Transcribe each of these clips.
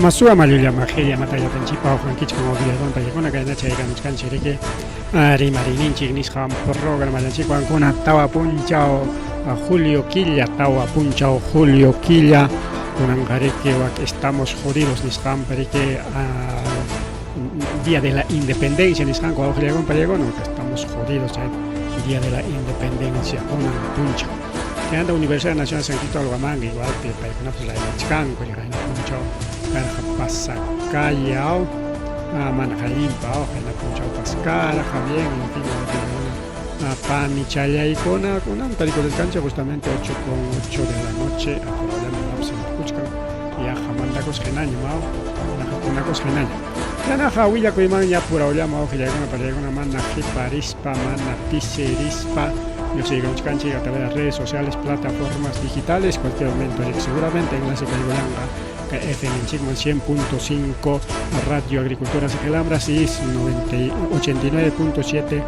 Suwa mallullama qilla matallatanchikpa uqankichik wawqillaywan paykuna kayna chaykamuchkanchik riki rimariyninchik nisqa programallanchikwan kuna tawa punchaw julio killa, tawa punchaw julio killa, kunanqa riki wak estamos jodidos nisqanpa riki día de la independencia nisqanku wawqillaywan paykuna estamos jodidos chay día de la independencia kunan punchaw. Chaymanta Universidad Nacional San Cristóbal Huamanga igualpi paykunapas raymachkanku qayna punchaw karqa pasacalla mana allinpa qayna punchawpas karqa bien en fin wawqikuna panichallaykuna kunan tarikurachkanchik justamente 8 con 8 de la noche apurallama tukuchkan yaqa mandakusqa hinaña maw yaqa kunakusqa hinaña yanaqa willakuymanña apurawllama wawqillaykuna pachaykuna mana qiparispa mana pisirispa lluqsiykamuchkanchik a través de redes sociales, plataformas digitales, cualquier momento seguramente enlace kaykullanqa kay FM chikman 100.5 Radio Agricultura Siquelambras y 89.7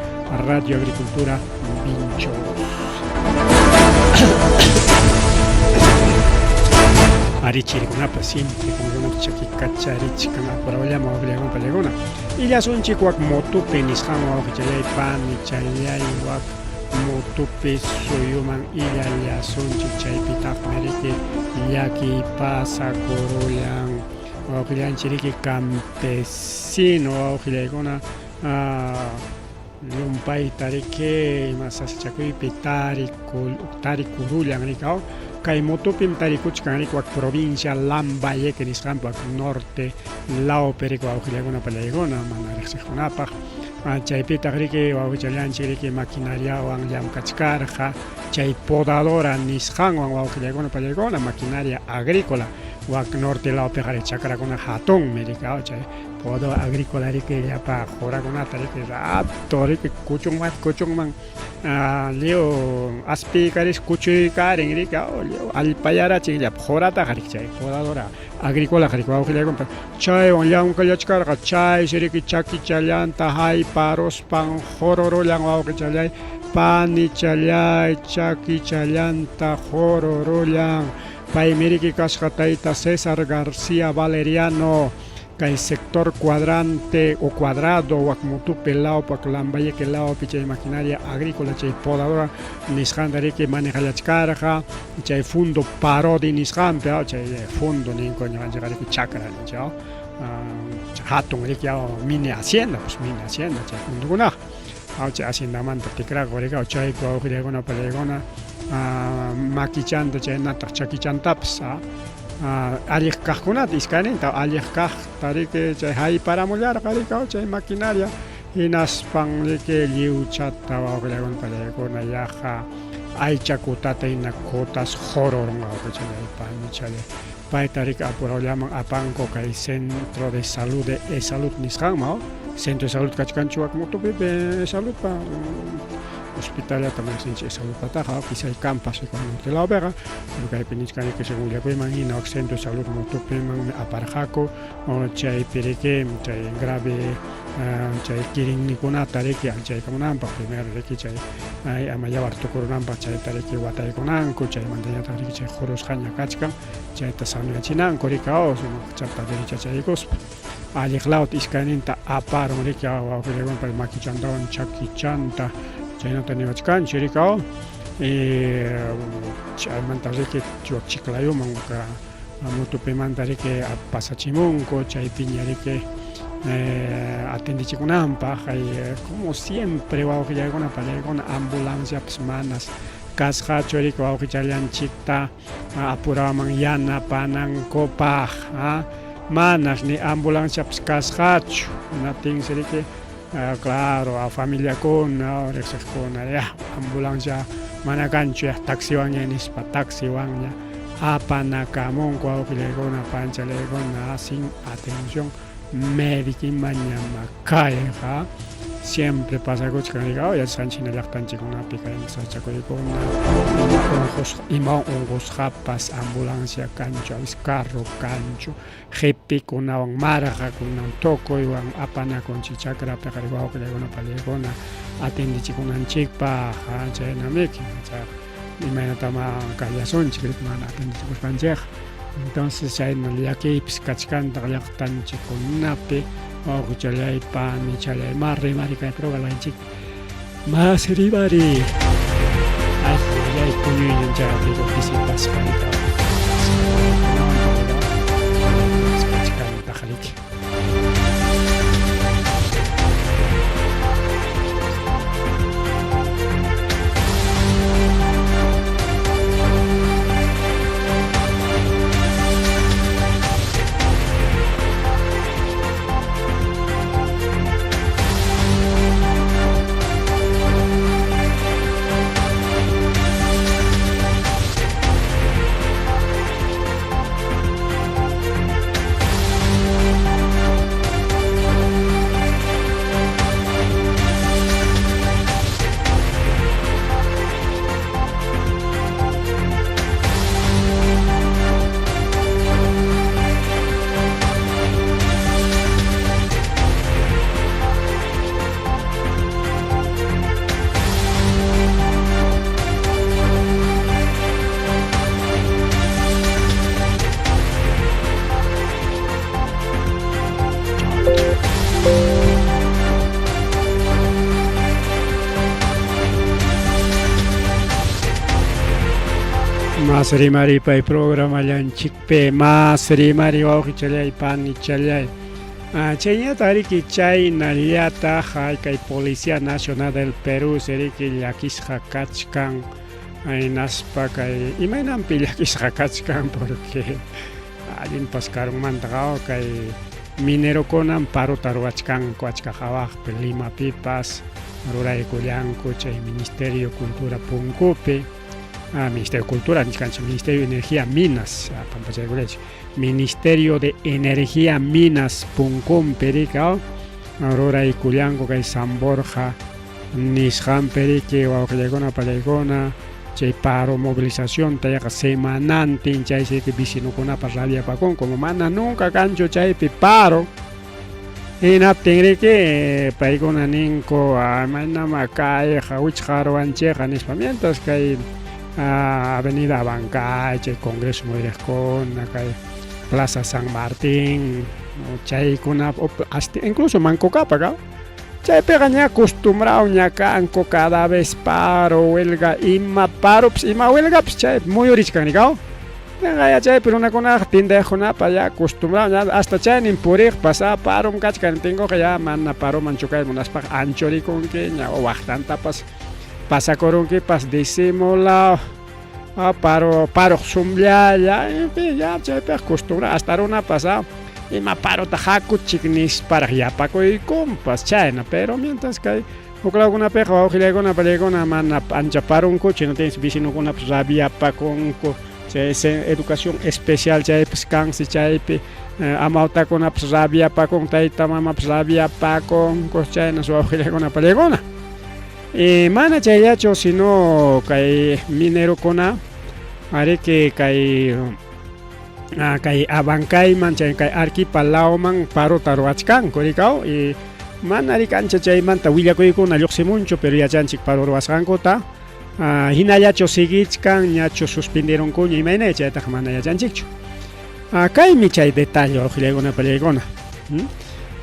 Radio Agricultura Vinchos. Arichirikunapas siempre como chakikacharichkan apurawllama wawqillakuna pallakuna. Illasunchik wak motupi nisqanwan wawqichalay panichalay wak motupi suyuman illallasunchik chaypitaqmi riki llakiy pasakurullan wawqillanchik riki campesino wawqillaykuna llumpayta riki ima sasachakuypi tarikurullan riki kay motupim tarikuchkan riki wak provincia Lambayeque nisqanpi wak norte lawpi riki wawqillakuna pallaykuna mana riqsiqkunapaq chaypitaq riki wawqichallanchik riki maquinariawan llamkachkarqa chay podadora nisqanwan wawqillakuna pallaykuna maquinaria agrícola wak norte lawpiqa riki chakrakuna hatunmi riki chay podadora agrícola riki llapa qurakunata riki rato riki kuchunman kuchunman lliw aspiykaris kuchuykarin riki lliw allpayarachin llapa qurataqa riki chay podadora agrícola riki wawqillaykuna chaywan llamkallachkarqa chaysi riki chakichallanta hayparuspan qururullan wawqichallay panichallay chakichallanta qururullan paymi riki kasqa tayta César García Valeriano kay sector cuadrante o cuadrado wak Motupe lawpi wak Lambayeque lawpi chay maquinaria agrícola chay podadora nisqanta riki manejallachkarqa chay fundo parodi nisqanpi chay fundo ninku ñuqanchikqa riki chakra ninchik hatun riki mini hacienda pues mini hacienda chay fundukunaqa chay haciendamanta tikrakuq riki chaypi wawqillaykuna pallaykuna makichanta chaynataq chakichantapas alliq kaqkunata iskayninta alliq kaqta riki chay hayparamullarqa riki chay maquinaria hinaspan riki lliwchata wawqillaykuna pallaykuna yaqa aycha kutata hina kutas qururun wawqichallay panichallay payta riki apurawllaman apanku kay centro de salud de EsSalud nisqanman centro de salud kachkanchu wak Motupi EsSaludpa hospitallata riqsinchik EsSaludpataqa quizá kampas norte lawpiqa pero kaypi nichkani según willakuyman hina wak centro de salud Motupimanmi aparqaku chaypi riki chay grave chay kirinnikunata riki alchaykamunanpaq primero riki chay ama yawar tukurunanpaq chayta riki wataykunanku chaymantañataq riki chay qurusqaña kachkan chayta sanuyachinanku riki sumaqchata derechachaykuspa alliq lawta iskayninta aparun riki wawqillaykuna makichantawan chakichanta chaynata niwachkanchik riki chaymanta riki Chiclayoman Motupimanta riki pasachimunku chaypiña riki atendichikunanpaq como siempre wawqillaykuna pallaykuna ambulanciapas manas kasqachu riki wawqichallanchikta apuraman yanapanankupaq manas ni ambulanciapas kasqachu hinaptinsi riki claro a familiakuna riqsiqkuna ya ambulancia mana kanchu ya taxiwanña nispa taxiwanña apanakamunku wawqillaykuna panchalaykuna sin atención médica imañama kayqa siempre pasakuchkan riki yachasqanchik hina llaqtanchikkunapi kay sasachakuykuna ima unqusqapas ambulancia kanchu a veces carro kanchu qipikunawan marqakunawan tukuywan apanakunchik chakrapiqa wawqillaykuna pallaykuna atendichikunanchikpaq chaynamiki imaynatama kallasunchik mana atendichikuspanchikqa. Entonces chayna llakiypis kachkantaq llaqtanchikkunapi wawqichalay panichalay ma rimari kay programanchik mas rimari ayllay puñuyñan chaypiqa pisipasqa kachkantaq riki. Mas rimaripay programallanchikpi, mas rimari wawqichalay panichalay. Chayñataq riki chaynallataq kay Policía Nacional del Perú riki llakisqa kachkan hinaspa kay imaynanpi llakisqa kachkan porque allinpas karunmantaqa kay minerokunam parota ruwachkanku achka hawaqpi Limapipas ruraykullanku chay Ministerio Cultura punkupi Ministerio de Cultura nichkanchik Ministerio de Energía Minas pampachaykullaychik Ministerio de Energía Minas punkunpi rika ruraykullanku kay San Borja nisqanpi riki wawqillaykuna pallaykuna chay paro movilización yaqa semanantin chaysi vecinokunapa rabiapakunku como mana nunca kanchu chaypi paro hinaptin riki paykuna ninku maynama kayqa wichqaruwanchikqa nispa mientras kay Avenida Abancay chay Congreso muyriqkuna kay Plaza San Martín chaykuna hasta incluso Manco Cápac chaypiqa ña acostumbrado ña kanku cada vez paro huelga ima paropis ima huelgapis chay muyurichkan rikaw ya chaypi runakunaqa tindayaqkunapa ya acostumbrado ña hasta chaynin puriqpas parom kachkan tinkuqa ya mana paroman chukay munaspaqa anchurikunki ña waqtantapas pasakurunkipas disimulado paro paroq sumllalla en fin ya chaypiqa costumbrado hasta runapas ima parota hakuchik nisparaq yapakuykunpas chayna pero mientras kay huklawkunapiqa wawqillaykuna pallaykuna mana ancha parunkuchu hinaptinsi vecinokunapas rabiapakunku chay educación especial chaypas kansi chaypi amawtakunapas rabiapakun tayta mamapas rabiapakunku chaynas wawqillaykuna pallaykuna y mana chayllachu sino kay minerokuna ariki kay kay Abancayman chay kay Arequipa lawman parota ruwachkanku rikaw y mana riki ancha chaymanta willakuykuna lluqsimunchu pero yachanchik paro ruwasqankuta hinallachu siguichkan ñachu suspenderunkuña imayna chaytaqa mana yachanchikchu kaymi chay detalle wawqillaykuna pallaykuna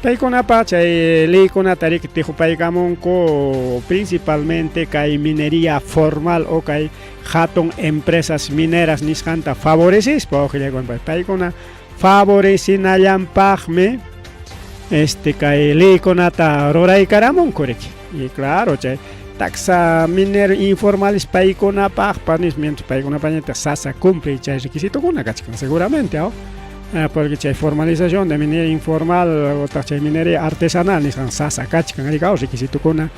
paykunapa chay leykunata riki tijupaykamunku principalmente kay minería formal o kay hatun empresas mineras nisqanta favorecispa wawqillaykuna paykuna favorecinallanpaqmi kay leykunata ruraykaramunku riki y claro chay taxa minero informales paykunapaqpas nispa mientras paykunapañataq sasa cumpliy chay requisitokuna kachkan seguramente porque chay formalización de minería informal otaq chay minería artesanal nisqan sasa kachkan rikaw requisitokuna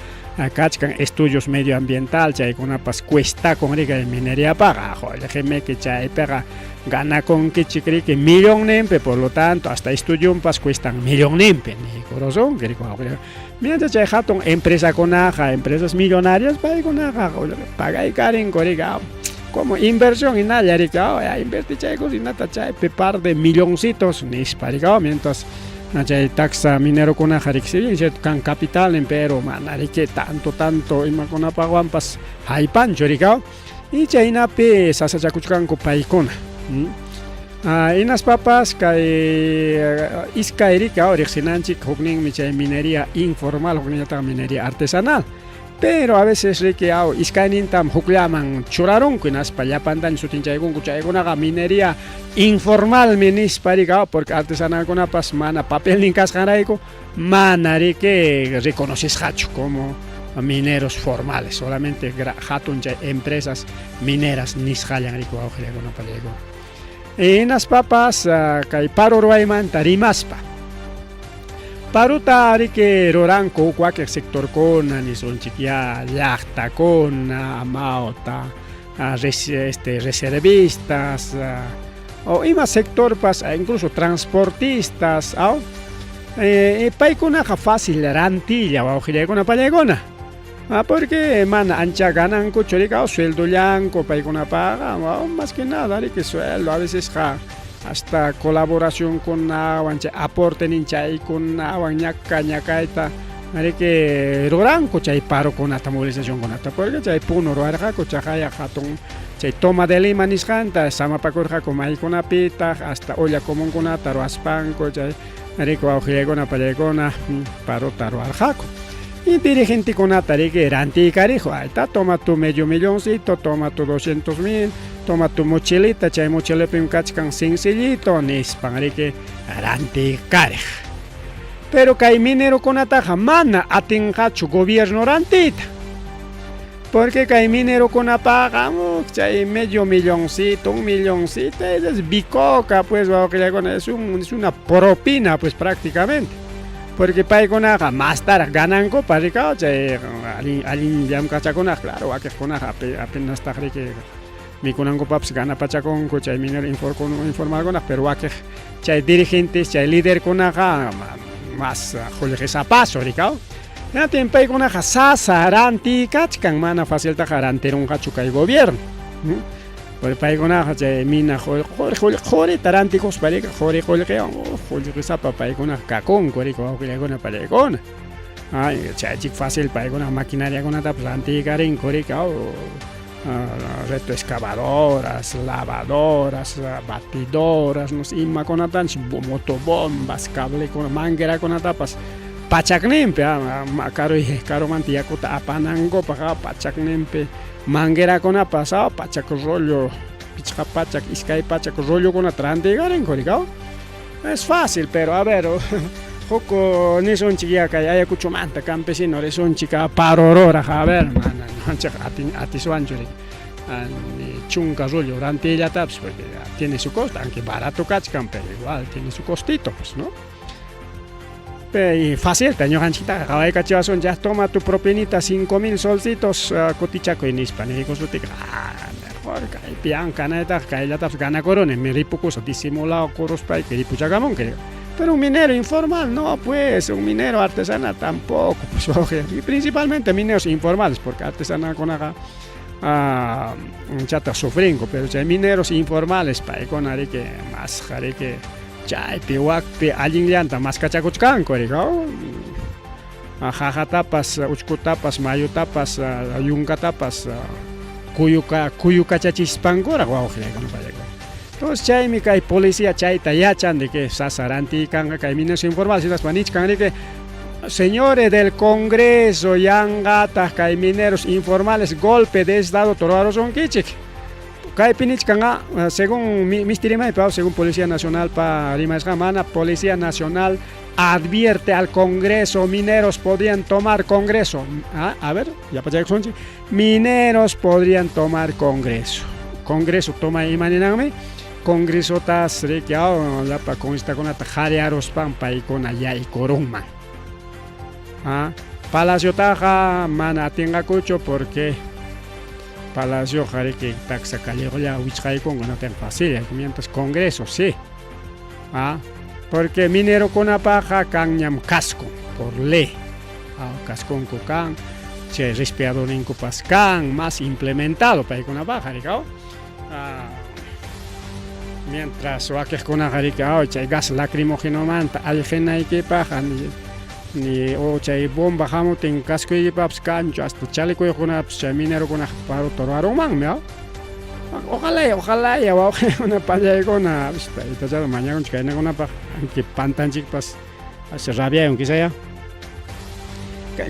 kachkan estudios medioambiental chaykunapas cuestakun riki mineriapaqa qullqimiki chaypiqa ganakunkichik riki millonninpi por lo tanto hasta estudiompas cuestan millonninpi niykurusunki mientras chay hatun empresakunaqa empresas millonarias paykunaqa pagaykarinku riki como inversión hinalla riki invertichaykus hinata chaypi par de milloncitos nispa riki mientras chay taxa minerokunaqa riki si bien cierto kan capitalnin pero mana riki tanto tanto imakunapaqwanpas haypanchu riki y chaynapi sasachakuchkanku paykuna. Hinaspapas kay iskay rika riqsinanchik, hukninmi chay minería informal, hukninñataq minería artesanal. Pero a veces riki aw iskaynintam hukllaman churarunku, hinaspa llapantañ sutinchaykunku chaykunaqa minería informalmi nispa riki aw, porque artesanalkunapas mana papelnin kasqanrayku mana riki reconocisqachu como mineros formales, solamente hatun chay empresas mineras nisqallan riki wawqillakuna pallaykuna. Hinaspapas kay paro ruwaymanta rimaspa, parota riki ruranku huk wakiq sectorkuna, nisunchik ya llaqtakuna, amawta, reservistas, o ima sectorpas, incluso transportistas, aw paykunaqa fácil rantilla wawqillaykuna pallaykuna. Porque mana ancha ganankuchu riki sueldollanku paykunapaqa, más que nada riki sueldo, a vecesqa hasta colaboracionkunawan chay aportenin chaykunawan ñaka ñakayta riki ruranku chay parokunata, movilizacionkunata, porque chay Puno ruwarqaku chaqaya hatun chay toma de Lima nisqanta, samapakurqaku maykunapitaq hasta olla comunkunata ruwaspanku chay riki wawqillaykuna pallaykuna parota ruwarqaku. Y dirigentekunata riki rantiykariq, ayta toma tu medio milloncito, toma tu 200,000, toma tu mochilita, chay mochilapim kachkan sencillito nispan riki rantiykariq. Pero kay minerokunataqa mana atinqachu gobierno rantiyta. Porque kay minerokunapaqa chay medio milloncito, un milloncito, es bicoca pues wawqillakuna, es una propina pues prácticamente. Porque paykunaqa mastaraq ganankupas rikaw chay allin allin llamk'achakunaqa, claro, wakiqkunaqa apenastaq riki mikunankupapas ganapachakunku chay minero informalkunaq, pero wakiq chay dirigentes, chay liderkunaqa mas qullqisapasu rikaw. Hinaptin paykunaqa sasa rantiykachkan, mana faciltaqa rantirunqachu kay gobierno. Porque paykunaqa chay mina qurita rantikuspa riki quri qullqiwan qullqisapa paykunaqa kakunku riki wawqillaykuna pallaykuna. Ay, chaychik fácil paykuna maquinariakunatapas rantiykarinku riki reto excavadoras, lavadoras, batidoras, no sé, imakunatanchik motobombas, cablekuna, manguerakunatapas pachakninpi karuy karumanta yakuta apanankupaq pachakninpi manguerakunapas pachak rollo, 5 pachak, 2 pachak rollokunata rantiykarinku riki. Es fácil, pero a ver, huk nisunchik ya kay Ayacuchomanta campesino risunchik parororaq, a ver, mana ñuqanchik atisuanchu riki chunka rollo rantiyllatapas, porque tiene su costo, aunque barato kachkan, pero igual tiene su costito, pues, ¿no? Y facilta ñuqanchiktaqa qhawaykachiwasun, ya toma tu propinita 5000 solcitos, kutichakuy nispa niykusutika, mejor kaypi kanaytaqa kayllatapas ganakuruni, mi ripukusa disimulado kuruspayki ripuchakamunki. Pero un minero informal no, pues, un minero artesanal tampoco, pues, y principalmente mineros informales, porque artesanalkunaqa anchata sufrinku, pero chay mineros informales paykuna riki masqa riki chaypi wakpi allinllanta maskachakuchkanku riki, qaqatapas, uchkutapas, mayutapas, yunkatapas kuyukachachispankuraq wawqillaykuna pallaykuna. Entonces chaymi kay policía chayta yachan de que sasa rantiykanqa kay mineros informales, hinaspa nichkan riki, señores del Congreso, yanqataq kay mineros informales golpe de estado ruwarusunkichik. Kaypi nichkan, según misti rimaypa, según Policía Nacional pa rimasqa, mana Policía Nacional advierte al Congreso, mineros podrían tomar Congreso. A ver, ya pachaykusunchik, mineros podrían tomar Congreso. Congreso toma imaninanmi, Congresotas riki llapa congresitakunata qhariaruspan paykuna yaykurunman. Palaciotaqa mana atinqakuchu porque Palacio riki taksa callejolla wichqaykunku, no tan fácil, mientras Congreso sí. Porque minerokunapaqa kanñam casco por ley. Casconku kan, chay respiradorninkupas kan, más implementado paykunapaqa riki. Mientras wakiqkunaqa riki chay gas lacrimógenomanta ayqinaykipaq ni o chay bomba hamutin cascoykipapas kanchu, hasta chalecuyuqkunapas chay minerokunaqa parota ruwarunmanmi. Ojalá, ojalá, wawqikuna, pallaykuna, taytachata mañakunchik kaynakunapaq, aunque pantanchikpas asha rabiayon quizá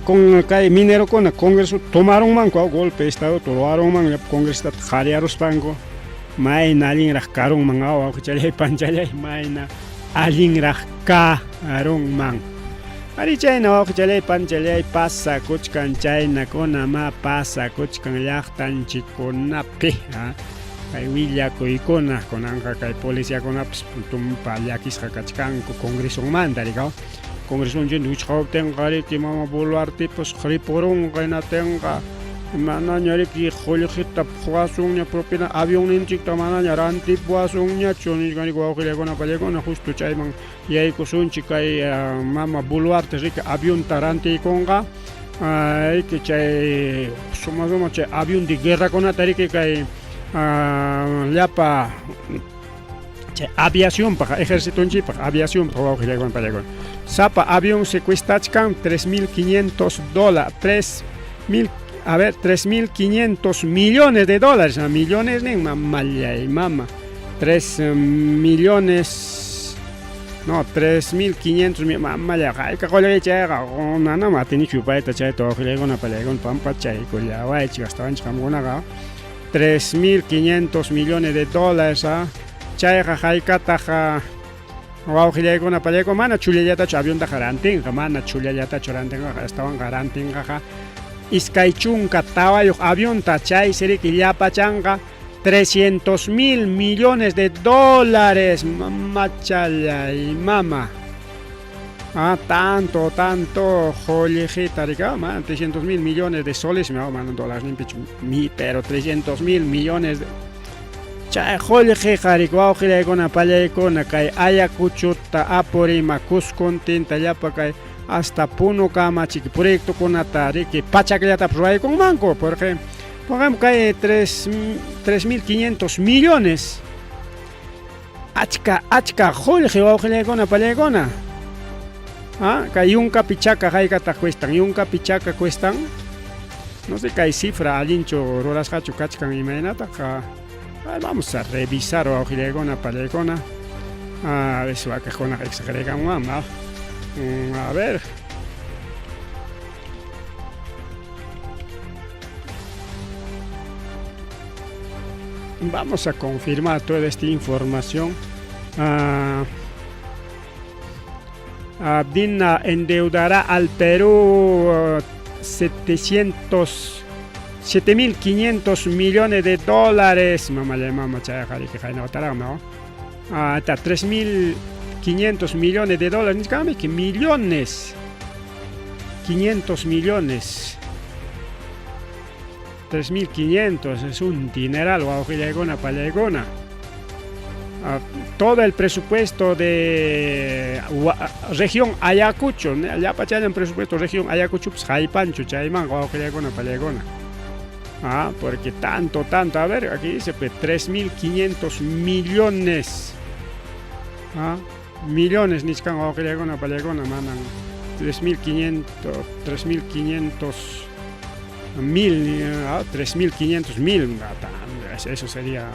Con kay minerokuna congreso tomarunmanku golpe de estado ruwarunman llapa congresistata qhariyaruspanku mayna allinraq karunman wawqichalay panchalay mayna allinraq karunman. Ari chayna wawqichalay panchalay pasakuchkan chaynakuna ma pasakuchkan llaqtanchikkunapi kay willakuykuna kunanqa kay policiakunapas tumpa llakisqa kachkanku congresonmanta rikaw congresonchikta wichqawaptinqa riki mama Boluartepas ripurunqa hinatinqa manaña riki qullqita quwasunña propina avionninchikta manaña rantipuwasunñachu nichkan riki wawqillakuna pallakuna justo chayman yaykusunchik kay mama Boluarte riki avionta rantiykunqa riki chay suma suma chay avión de guerrakunata riki kay llapa chay aviacionpaq ejercitonchikpaq aviacionpaq wawqillakuna pallakuna sapa avión se cuestachkan 3500 dólares 3000 a ver 3500 millones de dólares millones nin mamallay mama 3 millones no 3500 mamalla hayka qullqi chayqa manam atinichu yupayta chayta wawqillaykuna pallaykuna pampachaykullawaychik astawanchik qamkunaqa 3500 millones de dólares chayqa haykataq wawqillaykuna pallaykuna mana chullallatachu aviontaqa rantinqa mana chullallatachu rantinqaqa astawanqa rantinqaqa 24 avionta chaysi riki llapachanqa 300 mil millones de dólares mamachallay mama ah tanto tanto qullqita riki mana 300 mil millones de soles mana dólares ninpichu mi pero 300 mil millones de chay qullqiqa riki wawqillaykuna pallaykuna kay Ayacuchota Apurímac Cuscontinta llapa kay hasta Puno kamachik proyectokunata riki pachakllatapas ruwaykunmanku porque por ejemplo kay 3500 millones achka achka qullqi wawqillaykuna pallaykuna ah kay yunkapi chaka haykataq cuestan yunkapi chaka cuestan no sé kay cifra allinchu rurasqachu kachkan imaynataq vamos a revisar wawqillaykuna pallaykuna a veces wakaqkunaqa exageraykamunman a ver. Vamos a confirmar toda esta información. Dina endeudará al Perú 700 7.500 millones de dólares. Mamá le mama ¿no? Hasta 3.500 millones de dólares. Que millones. 500 millones. 3.500 es un dineral, wawqillaykuna pallaykuna. Todo el presupuesto de región Ayacucho, llapa chaynan presupuesto región Ayacucho, pues haypanchu chayman wawqillaykuna pallaykuna. Porque tanto, tanto, a ver, aquí dice pues 3.500 millones. Millones nichkan wawqillaykuna pallaykuna manan 3.500, 3.500 mil, 3.500 mil, eso sería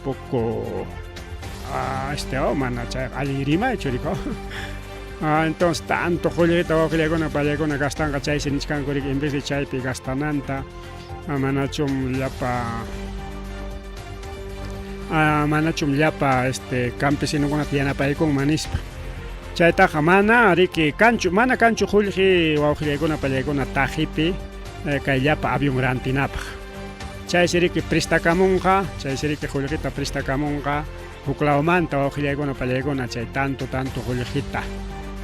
poco mana chay allin rimaychu riko. Entonces tanto qullqita wawqillaykuna pallaykuna gastanqa chaysi nichkanku riki en vez de chaypi gastananta manachum llapa manachum llapa campesinokunata yanapaykunman nispa. Chaytaqa mana riki kanchu mana kanchu qullqi wawqillaykuna pallaykuna taqipi kay llapa avión rantinapaq. Chaysi riki prestakamunqa, chaysi riki qullqita prestakamunqa huklawmanta wawqillaykuna pallaykuna chay tanto tanto qullqita.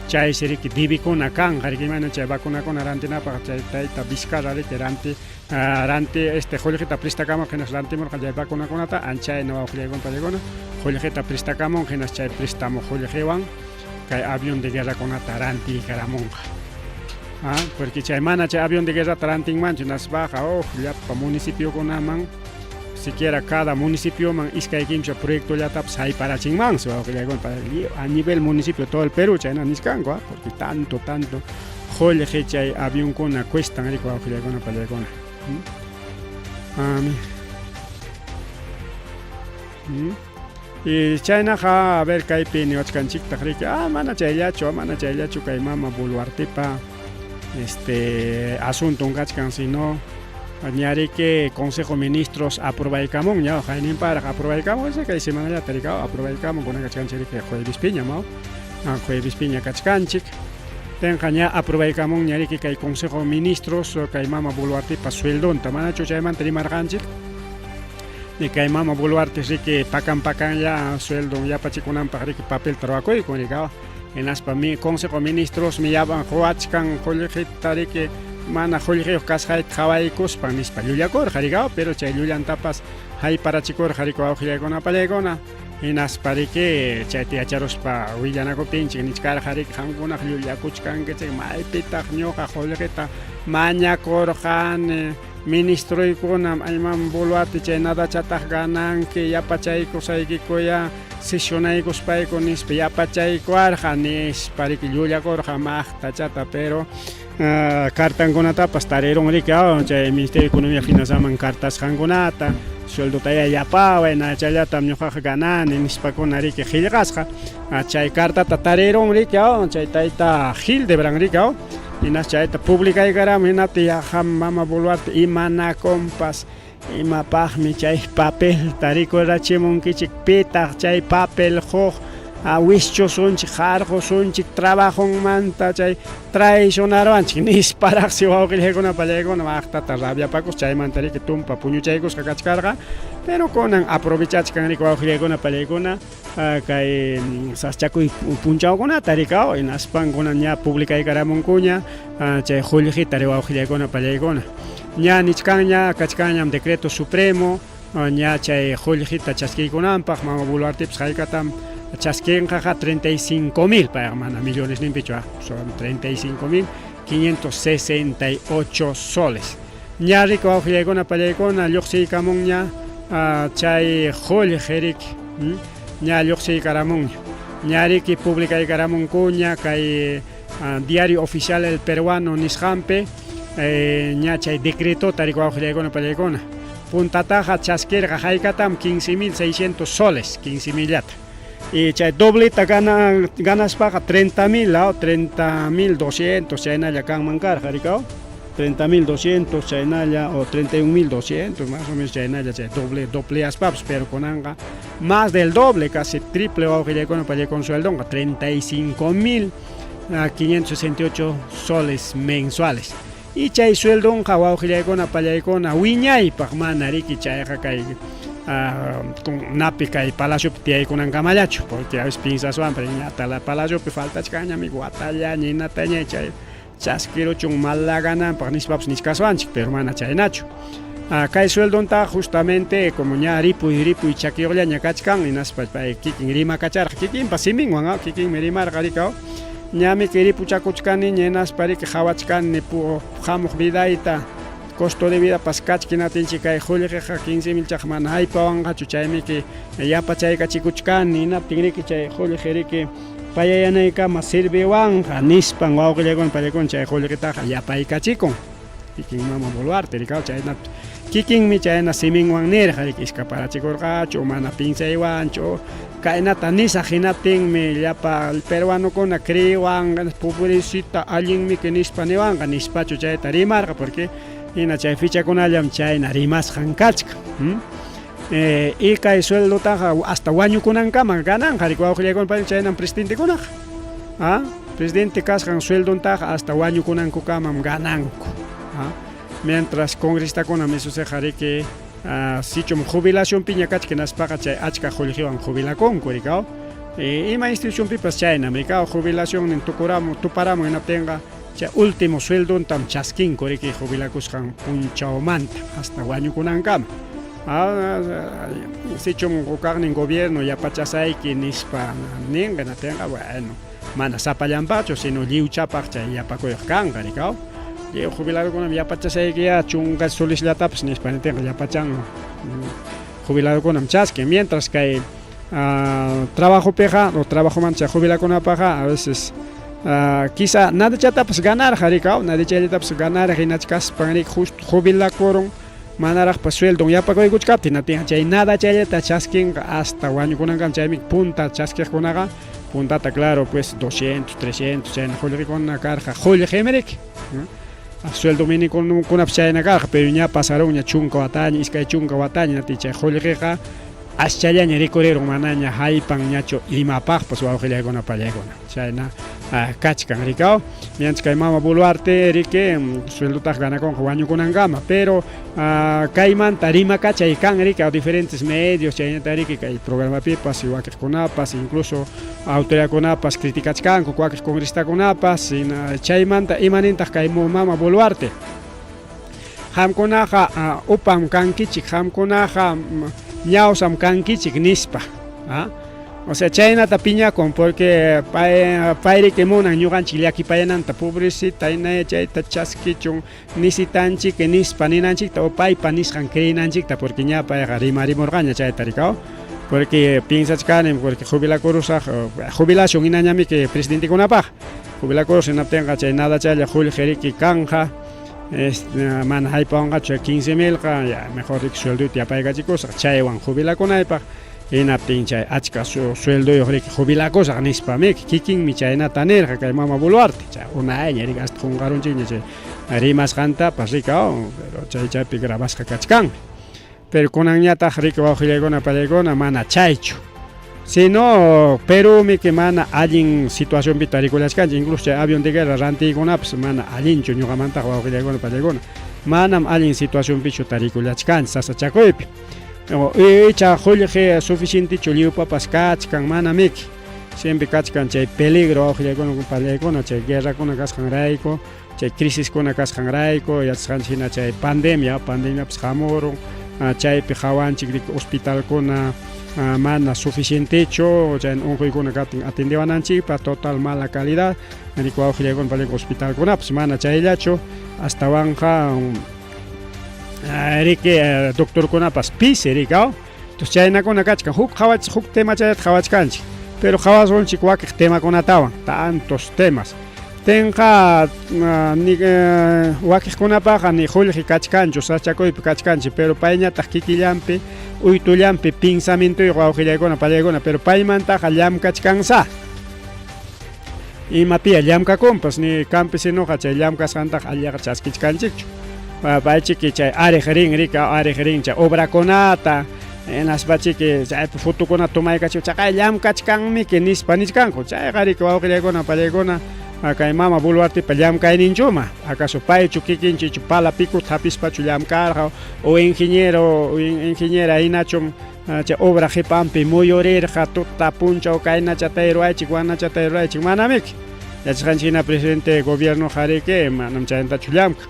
Chaysi riki debikuna kanqa riki imayna chay vacunakuna rantinapaq chay tayta Vizcarra riki ranti ranti qullqita prestakamunqa hinas rantimurqa chay vacunakunata anchayna wawqillaykuna pallaykuna qullqita prestakamunqa hinas chay préstamo qullqiwan kay avión de guerrakunata rantiykaramunqa. Porque chay mana chay avión de guerrata rantinmanchu hinaspaqa llapa municipiokunaman siquiera cada municipioman iskay kimsa proyectollatapas hayparachinmansi wawqillaykuna a nivel municipio todo el Perú chayna nichkanku porque tanto tanto qullqi chay avionkuna cuestan riki wawqillaykuna pallaykuna. Y chaynaqa, a ver, kaypi niwachkanchiktaq riki, ah, mana chayllachu, mana chayllachu kay mama Boluartepa este asunton kachkan, sino ñariki Consejo Ministros aprobaykamun ña, qayninparaq aprobaykamun, kay semanallata riki, aprobaykamun, kunan kachkanchik riki juevespiña, ma, juevespiña kachkanchik. Tenqa ña aprobaykamun ñariki kay Consejo Ministros kay mama Boluartepa sueldonta, manachu chaymanta rimarqanchik? Ni kay mama Boluarte riki pakan pakanlla sueldon yapachikunanpaq riki papelta ruwakuykun riki, hinaspa mi Consejo Ministros mi yapan quwachkan qullqita riki mana qullqiyuq kasqayta qhawaykuspan nispa llullakurqa riki, pero chay llullantapas hayparachikurqa riki wawqillaykuna pallaykuna. Hinaspa riki chayta yacharuspa willanakuptinchik nichkarqa riki qamkunaq llullakuchkankichik, maypitaq ñuqa qullqita mañakurqani, ministroykunam ayman Boluarte chay nadachataq gananki yapachaykusaykikuya sesionaykuspayku nispa yapachaykuarqa nispa riki llullakurqa maqtachata, pero cartankunatapas tarirun riki, chay Ministerio de Economía Finanzaman cartasqankunata, sueldotaya yapaway nachallatam ñuqaqa ganani nispakuna riki qillqasqa, chay cartata tarirun riki, chay tayta Hildebrandt riki, hinas chayta publicaykaramun, hinaptin yaqa mama Boluarte imanakunpas, imapaqmi chay papelta rikurachimunkichik, pitaq chay papel quq, wischusunchik, qarqusunchik trabajonmanta chay traicionaruwanchik nisparaqsi wawqillaykuna pallaykuna maqtata rabiapakus, chaymanta riki tumpa puñuchaykusqa kachkarqa, pero kunan aprovechachkan riki wawqillaykuna pallaykuna kay saschakuy punchawkunata riki, hinaspan kunan ña publicaykaramunkuña chay qullqita ri wawqillaykuna pallaykuna, ña nichkanña kachkanñam decreto supremo ña chay qullqita chaskiykunanpaq. Mama Boluartepas haykatam chaskinqaqa? 35 000, payqa mana millones ninpichu, son 35 568 soles. Ña riki wawqillaykuna pallaykuna lluqsiykamunña chay qullqi riki, ña lluqsiykaramunña, ña riki publicaykaramunkuña kay Diario Oficial El Peruano nisqanpi ña chay decretota riki wawqillaykuna pallaykuna. Puntataqa chaskirqa haykatam? 15 600 soles, 15 000llata, y chay dobleta ganaspaqa 30 000, 30 200 chaynalla kanman karqa riki, 30 200 chaynalla o 31 200 más o menos chaynalla chay doble dobleaspapas, pero kunanqa más del doble, casi triple wawqillaykuna pallaykuna sueldonqa, 35 568 soles mensuales. Y chay sueldonqa wawqillaykuna pallaykuna wiñaypaq mana riki chayqa kay napi kay palaciopi tiyaykunankamallachu, porque a veces piensaswanpas ñata la palaciopi faltachkanñami watallaña hinataña chay chaskiruchun malagananpaq nispapas nichkaswanchik, pero mana chaynachu. Kay sueldonta justamente como ña ripuy ripuy chakiyuqllaña kachkan, hinaspa pay kikin rimakacharqa kikinpa siminwan, kikinmi rimarqa riki, ñami ripuchakuchkaniña, hinaspa riki qhawachkani hamuq vidayta, costo de vidapas kachkan, hinaptinchik kay qullqiqa 15 000 chaqa mana haypawanqachu, chaymiki yapachaykachikuchkani, hinaptin riki chay qullqi riki payayanaykama sirviwanqa nispan wawqillaykuna pallaykuna chay qullqitaqa yapaykachikun kikin mama Boluarte riki, chayna kikinmi chayna siminwan nirqa riki, iskaparachikurqachu mana pinsaywanchu kaynata nisaq, hinaptinmi llapa peruanokuna creewanqa, pobrecita allinmiki nispa niwanqa nispachu chayta rimarqa, porque hina chay fichakunallam chayna rimasqan kachkan. Y kay sueldotaqa hasta wañukunankama gananqa riki wawqillaykuna, chaynam presidentekunaqa, presidente kasqan sueldontaqa hasta wañukunankukamam gananku, mientras congresistakuna mesusiqa riki sichum jubilacionpiña kachkan hinaspaqa chay achka qullqiwan jubilakunku riki. Ima institucionpipas chaynam riki, jubilacionnin tukuramun tuparamun hinaptinqa chay último sueldontam chaskinku riki jubilakusqan punchawmanta hasta wañukunankama. Sichum hukaqnin gobierno yapachasayki nispa ninqa, hinaptinqa bueno, mana sapallanpaqchu sino lliwchapaq chay yapakuyqa kanqa riki, lliw jubiladokunam yapachasayki chunka solisllatapas nispa niptinqa yapachan, jubiladokunam chaskin, mientras kay trabajopiqa o trabajomanta chay jubilakunapaqqa a veces quizá nadachatapas ganarqa riki, nadachallatapas ganarqa, hinachkaspan riki justo jubilakurun. Manaraqpas sueldon yapakuykuchkaptin hinaptinqa chay nada chayllata chaskinqa hasta wañukunankama. Chaymi punta chaskiqkunaqa puntata claro pues 200, 300 chayna qullqikuna karqa, qullqimi riki. Sueldo mínimokunapas chayna karqa, pero ña pasarunña chunka wataña, 20 wataña, hinaptin chay qullqiqa aschallaña rikurirun, manaña haypanñachu imapaqpas, wawqillaykuna pallaykuna. Chayna kachkan rikaw. Mianchik kay mama Boluarte riki sueldotaq ganakunqa wañukunankama, pero kaymanta rimakachay kan rikaw diferentes medios, chaynata riki kay programapipas wakiqkunapas, incluso autoridadkunapas criticachkanku, wakiq congresistakunapas. Chaymanta imanintaq kay mama Boluarte? Qamkunaqa upam kankichik, qamkunaqa ñawsam kankichik nispa. O sea, chaynata piñakun porque payriki munan ñuqanchik llakipayananta, pobrecita inaya chayta chaskichun, nisitanchik nispa ninanchikta o paypa nisqan creenanchikta, porque ña payqa rimarimurqaña chayta rikaw. Porque piensachkanim, porque jubilakurusaq, jubilación hinañamiki presidentekunapaq. Jubilakurus hinaptinqa chay nada chaylla qullqi riki kanja, mana haypawanqachu 15 milqa, ya mejor riki suelduyta yapaykachikusaq chaywan jubilakunaypaq, hinaptin chay achka suelduyuq riki jubilakusaq nispa miki kikinmi chaynata nirqa kay mama Boluarte. Chay unayña riki, hasta qunqarunchikña chay rimasqantapas rikaw, pero chay chaypi grabasqa kachkanmi. Pero kunanñataq riki, wawqillaykuna pallaykuna, mana chaychu, sino Perumi que mana allin situacionpi tarikullachkanchik, incluso chay avión de guerra rantiykunapas mana allinchu. Ñuqamantaqa, wawqillaykuna pallaykuna, manam allin situacionpichu tarikullachkanchik, sasachakuypi. Icha qullqi suficientechu lliwpapas kachkan, mana miki. Siempre kachkan chay peligro, wawqillaykuna pallaykuna, chay guerrakuna kasqanrayku, chay crisiskuna kasqanrayku, yachasqanchik hina chay pandemia, pandemiapas hamurun, chaypi qawanchik riki hospitalkuna mana suficientechu chay unquykuna kaptin atendewananchikpaq, total mala calidad riki, wawqillaykuna pallaykuna, hospitalkunapas. Mana chayllachu, astawanqa riki doctorkunapas pisi riki. Entonces chaynakuna kachkan. Huk qhawach, huk tema chayata qhawachkanchik, pero qhawasunchik wakiq temakunatawan, tantos temas tinqa ni wakiqkunapaqa ni qullqi kachkanchu, sasachakuypi kachkanchik, pero payñataq kikillanpi uytullanpi pensamientuyuq, wawqillaykuna pallaykuna, pero paymantaqa llamkachkansa. Imapiya llamkakunpas ni campesinoqa chay llamkasqantaqa allillaqa chaskichkanchikchu. Paychiki chay ariq rin rika, ariq rin chay obrakunata, hinaspachiki chaypi fotokunata tomaykachik, chaqay llamkachkanmiki nispa nichkanku. Chayqa riki, wawqillaykuna pallaykuna, kay mama Boluartepa llamkayninchuma. Acaso paychu kikinchu pala picuta hapispachu llamkarqa o ingeniero o ingeniera hinachum chay obra qipanpi muyurirqa tuta punchaw, kaynachatay ruwaychik, wanachatay ruwaychik? Manamiki. Yachasqanchik hina presidente gobierno riki manam chaymantachu llamkan.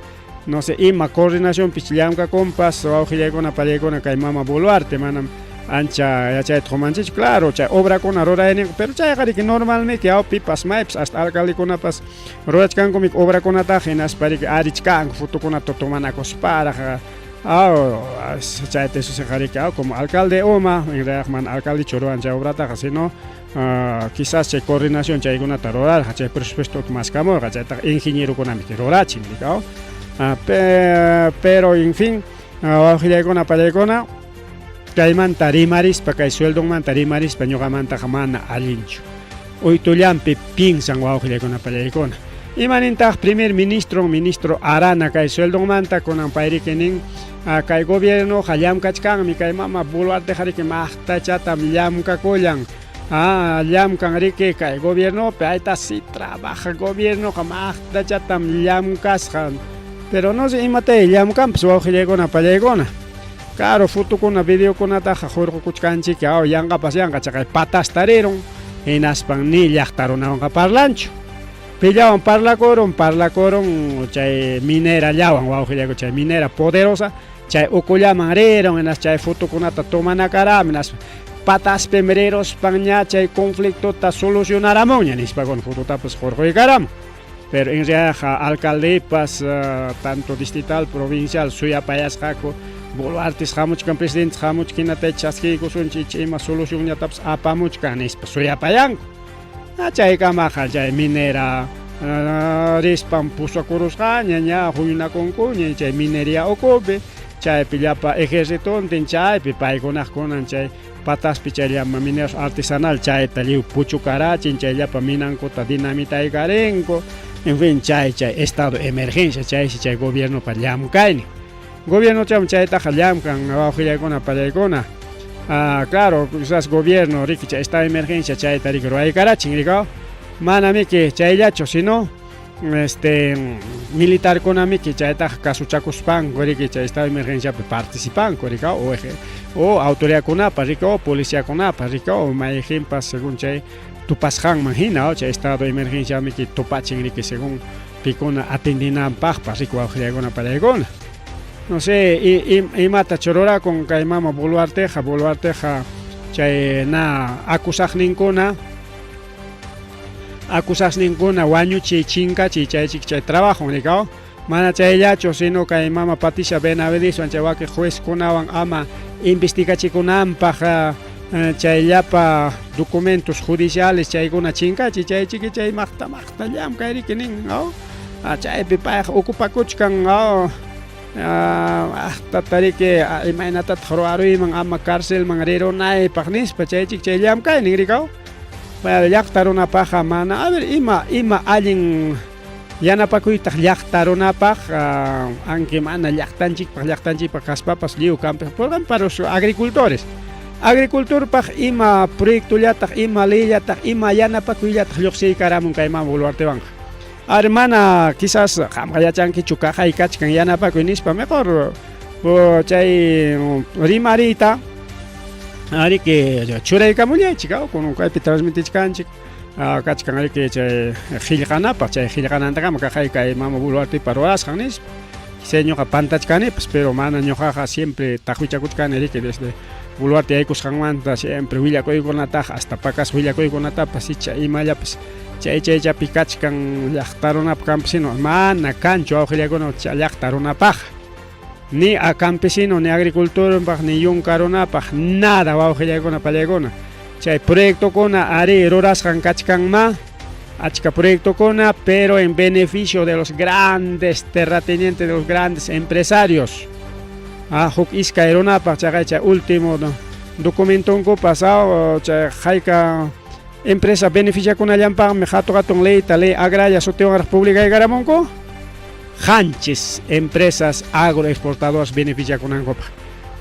No sé ima coordinacionpich llamkakunpas, wawqillaykuna pallaykuna, kay mama Boluarte, manam ancha yachayta qumanchikchu. Claro, chay obrakuna rurayninqa, pero chayqa riki normalmiki, aw, pipas maypas, hasta alcaldekunapas rurachkankumiki obrakunataqa, hinaspa riki arichkanku fotokunata tomanakusparaq, aw. Chayta eso riki, aw, como alcalde uma en realidad mana alcaldechu ruran chay obrataqa, sino quizás chay coordinación chaykunata rurarqa, chay presupuesto maskamurqa, chaytaqa ingenierokunamiki rurachin riki, aw. Pero en fin, wawqillaykuna pallaykuna, kaymanta rimarispa, kay sueldonmanta rimarispa, ñuqamantaqa mana allinchu. Uytullanpi piensan, wawqillaykuna pallaykuna. Imanintaq primer ministro, ministro Arana, kay sueldonmanta? Kunan payriki nin, kay gobiernoqa llamkachkanmi, kay mama Boluarteqa riki maqtachatam llamkakullan, llamkan riki kay gobiernopi, ayta si trabaja, gobiernoqa maqtachatam llamkasqa. Pero no sé imatay llamkanpas, wawqillaykuna pallaykuna. Claro, fotokuna, videokunataqa hurqukuchkanchik, aw, yanqapas yanqa chaqay patasta rirun, hinaspan ni llaqta runawanqa parlanchu. Pillawan parlakurun? Parlakurun chay minerallawan, wawqillayku, chay minera poderosa, chay ukullaman rirun, hinaspa chay fotokunata tomanakarami, hinaspa pataspim riruspan ña chay conflictota solucionaramunña nispakuna fototapas hurquykaramun. Pero en realidad alcaldepas, tanto distrital, provincial, suyapayasqaku Boluartes hamuchkan, presidente hamuchkan, hinata chaskiykusunchik, ima solucionñatapas apamuchkan nispa suyapayanku. Chaykamaqa chay minera rispan pusakurusqaña, ña huñunakunkuña chay minería ukupi. Chaypi llapa ejercitontin chaypi paykunaq kunan chay pataspi chay llama mineros artesanal chayta lliw puchukarachin, chay llapa minankuta dinamitaykarinku. En fin, chay chay estado emergencia chaysi chay gobiernopa llamkaynin. Gobiernocham chaytaqa llamkan wawqillaykuna pallaykuna. Ah, claro, quizás gobierno riki chay estado de emergencia chayta riki ruwaykarachin rikaw. Mana miki chayllachu, sino este militarkunamiki chaytaqa kasuchakuspanku riki chay estado de emergenciapi participanku rikaw o o autoridadkunapa riki o policiakunapa riki o mayqinpas según chay tupasqanman hina o chay estado de emergenciamiki tupachin riki según pikuna atendinanpaqpas riki wawqillaykuna pallaykuna. No sé, imata chururakun kay mama Boluarteqa, Boluarteqa chay na acusaqninkuna acusasninkuna wañuchiy chinkachiy chaychik chay trabajo rikaw. Mana chayllachu, sino kay mama Patricia Benavideswan chay wakin juezkunawan ama investigachikunanpaq chay llapa documentos judiciales chaykuna chinkachiy chaychiki chay maqta maqta llamkay riki nin, ¿no? Chaypi payqa ocupakuchkan, ¿no? Hasta riki imaynatataq ruwaruyman ama carcelman rirunaypaq nispa chaychik chay llamkaynin rikaw. Llaqta runapaqqa mana, a ver, ima ima allin yanapakuytaq llaqta runapaq, aunque mana llaqtanchikpaq llaqtanchikpaq kaspapas lliw campe, por ejemplo, para los agricultores. Agriculturpaq ima proyectollataq, ima leyllataq, ima yanapakuyllataq lluqsiykaramun kay mama Boluartewanqa. Ar mana quizás qamqa yachankichu kaqay kachkan yanapakuy nispa, mejor chay rimariyta ariki churaykamullaychik, kunan kaypi transmitichkanchik, kachkan ariki chay qillqanapaq, chay qillqanantakama kaqay kay mama Boluartepa ruwasqan nispa. Quizá ñuqa pantachkanipas, pero mana ñuqaqa siempre taqwichakuchkani riki desde Boluarte yaykusqanmanta siempre willakuykunataqa hasta pakas willakuykunatapas icha imallapas chay chaychapi kachkan llaqta runapaq campesino mana kanchu wawqillaykuna llaqta runapaq. Ni a campesino, ni agricultorpaq, ni yunka runapaq, nada wawqillaykuna pallaykuna. Chay proyectokuna ari rurasqan kachkanma, achka proyectokuna, pero en beneficio de los grandes terratenientes, de los grandes empresarios. Huk iskay runapaq chaqay chay último documentonkupas chay hayka empresa beneficiakunallanpaqmi hatu hatun leyta ley agraria sutiwanraq publicaykaramunku qanchis empresas agroexportadoras beneficiakunankupaq.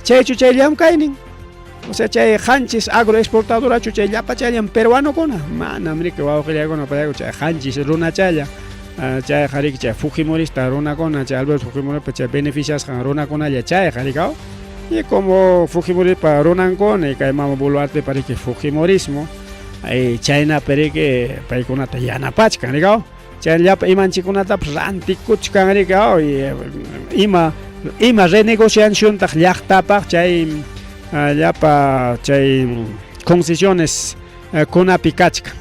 Chaychu chay llamkaynin. O sea, chay qanchis agroexportadorachu chay llapachallan peruanokuna. Manam riki wawqillaykuna pallaykuna chay qanchis runachalla chayqa riki chay fujimorista runakuna chay Alberto Fujimoripa chay beneficiasqan runakunalla chayqa rikaw. Y como Fujimoripa runankuna y kay mama Boluartepa riki fujimorismo chaynapi riki paykunata yanapachkan rikaw. Chay llapa imanchikkunatapas rantikuchkan rikaw ima ima renegociaciontaq llaqtapaq chay llapa chay concesiones kunapi kachkan.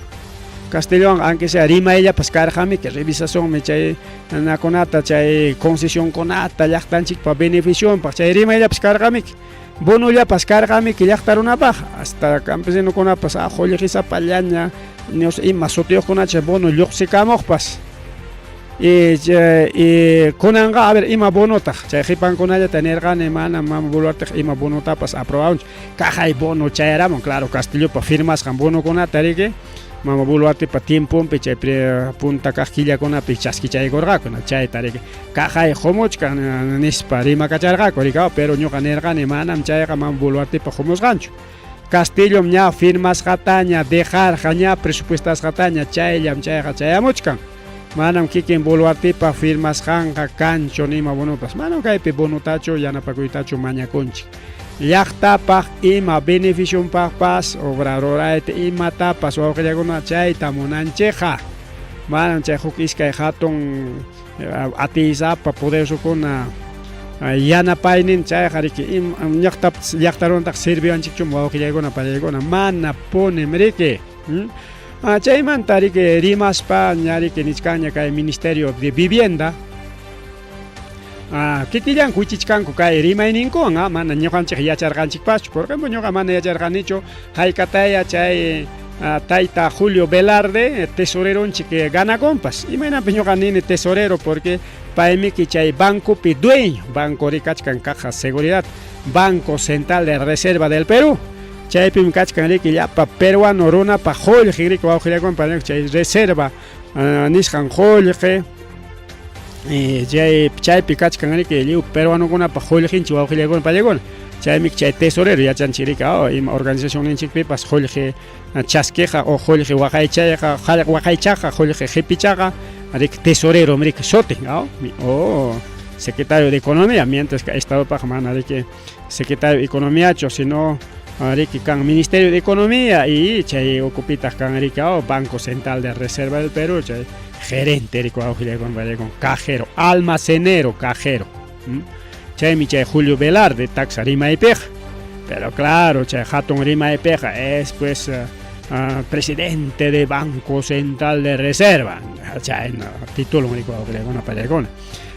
Castellón, aunque sea rimayllapas karqamiki revisacionmi chay nakunata chay concesionkunata llaqtanchikpa beneficionpaq chay rimayllapas karqamiki bonollapas karqamiki llaqta runapaq hasta campesinokunapas qullqisapallaña ima sutiyuqkunacha bono lluqsikamuqpas. Y kunanqa a ver ima bonotaq chay qipankunallata nirqani mana mama Boluarteqa ima bonotapas aprobawunchu kaqay bono chayaramun, claro, Castillopa firmasqan bonokunata riki mama Boluartepa tiemponpi chay punta kaq killakunapi chaskichaykurqaku chayta riki kaqay qumuchkan nispa rimakacharqaku rikaw, pero ñuqa nirqani manam chayqa mama Boluartepa qumusqanchu. Castillom ña firmasqataña dejarqa ña presupuestasqataña chayllam chayqa chayamuchkan. Manam kikin Boluartepa firmasqanqa kanchu nima bonopas. Manam kaypi bonotachu yanapakuytachu mañakunchik. Llaqtapaq ima beneficionpaqpas obra rurayta imatapas wawqillakuna chayta munanchikqa. Manam chay huk iskay hatun atiysapa poderosokuna yanapaynin chayqa riki llaqtapas llaqta runataqa sirviwanchikchum wawqillaykuna pallaykuna manapunim riki. Chaymanta riki rimaspa ña riki nichkanña kay Ministerio de Vivienda kikillanku wichichkanku kay rimayninkuwan mana ñuqanchik yacharqanchikpaschu, por ejemplo ñuqa mana yacharqanichu haykataya chay Tayta Julio Velarde tesoreronchik ganakunpas. Imaynanpi ñuqa nini tesorero porque paymiki chay bancopi dueño, banco rikachkan caja seguridad, Banco Central de Reserva del Perú. Chaypim kachkan riki llapa peruano runapa qullqin riki wawqillakunpa chay reserva nisqan qullqi chay chaypi kachkan riki lliw peruanokunapa qullqinchik wawqillakuna payakuna. Chaymi chay tesorero yachanchik riki ima organizacionninchikpipas qullqi chaskiqa o qullqi waqaychayqa waqaychaqa qullqi qipichaqa riki tesorero riki sutin o secretario de economía, mientras que estadopaq mana riki secretario de economiachu, sino riki kan Ministerio de Economía y chay ukupitaq kan riki Banco Central de Reserva del Perú, chay gerente riki wawqillakuna cajero, almacenero cajero. Chaymi chay Julio Velarde taksa rimaypiqa. Pero claro, chay hatun rimaypiqa es pues presidente de Banco Central de Reserva. Chay título riki wawqillakuna payakuna.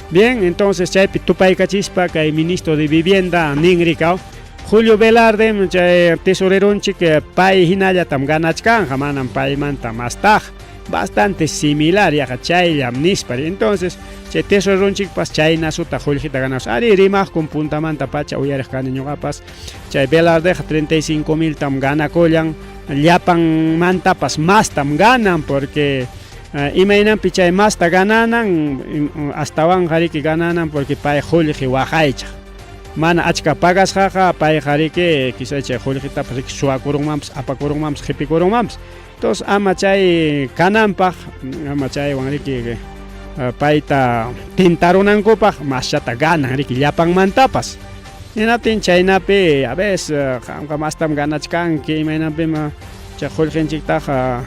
Bien, entonces chaypi tupaykachispa kay ministro de Vivienda nin rikaw Julio Velarde chay tesoreronchik pay hinallatam ganachkanja manam paymanta mastaq bastante similar yaqa chayllam nispa. Entonces chay tesoreronchikpas chaynasuta qullqita ganas. Ari rimaqkun puntamanta pacha uyariq kani ñuqapas chay Velardeqa 35 miltam ganakullan llapanmantapas mastam ganan porque imaynanpi chay masta gananan astawanqa riki gananan porque pay qullqi waqaychaq mana achka pagasqaqa payqa riki quizá chay qullqitapas riki suwakurunmanpas apakurunmanpas qipikurunmanpas. Entonces ama chay kananpaq ama chaywan riki payta tintarunankupaq maschata ganan riki llapanmantapas. Hinaptin chaynapi a veces qamqa mastam ganachkanki imaynanpim chay qullqinchiktaqa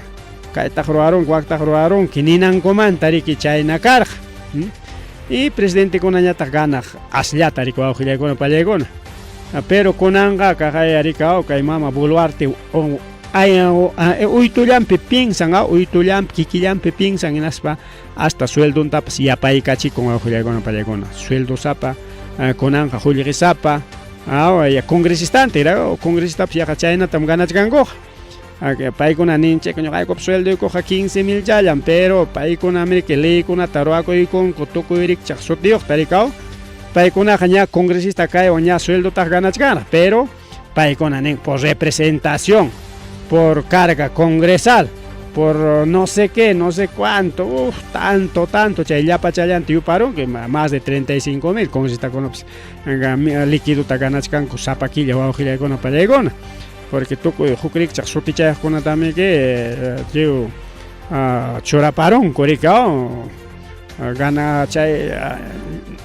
kaytaq ruwarunki waktaq ruwarunki ninankumanta riki chayna karqa. Y presidentekunañataq ganaq asllata riki wawqillaykuna pallaykuna. Pero kunanqa kaqay rikaw kay mama Boluarte uytullanpi piensan, uytullanpi kikillanpi piensan hinaspa hasta sueldontapas yapaykachikun wawqillaykuna pallaykuna. Sueldosapa kunanqa qullqisapa congresistante congresistapas yaqa chaynatam ganachkankuqa. Paykuna ninchik ñuqaykupa sueldoykuqa 15 mil challam, pero paykuna riki leykunata ruwakuykunku tukuy rikchaq sutiyuqta rikaw. Paykunaqa ña congresista kaywan ña sueldotaq ganachkanraq, pero paykuna nin por representación, por carga congresal, por no sé qué, no sé cuánto, uf, tanto, tanto, chay llapachallanta yuparunki más de 35 mil congresistakunapas liquidota ganachkanku sapa killa wawqillaykuna pallaykuna. Porque tukuy huk rikchaq sutichayaqkunatamiki lliw churaparunku rikaw gana chay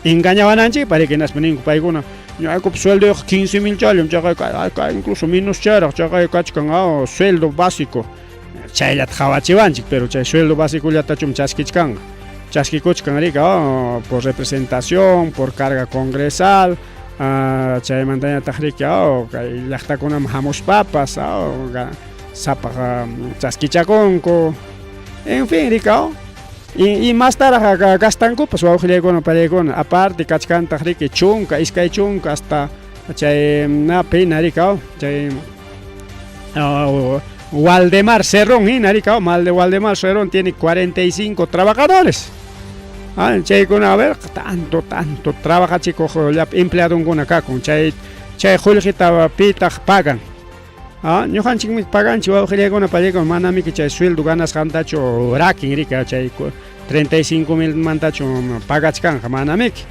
engañawananchikpaq riki hinaspa ninku paykuna ñuqaykupa sueldoyqa 15 mil challam chaqay incluso menos charaq chaqay kachkan sueldo básico chayllata qawachiwanchik, pero chay sueldo básicollatachu chaskichkanqa chaskikuchkan rika por representación, por carga congresal, chaymantañataq riki kay llaqtakunaman hamuspapas sapaq chaskichakunku, en fin rikaw. Y mastaraq gastankupas wawqillaykuna pallaykuna, aparte kachkantaq riki chunka, iskay chunka hasta chay pina rikaw, chay Waldemar Cerrón hina rikaw, Waldemar Cerrón tiene 45 trabajadores. Chaykuna a ver, tanto, tanto trabajachikuq llapa empleadonkuna kakun, chay chay qullqita pitaq pagan. Ñuqanchikmi paganchik wawqillaykuna pallaykuna, manamiki chay sueldo ganasqantachu rakin rika chay 35 mil mantachu pagachkanja manamiki.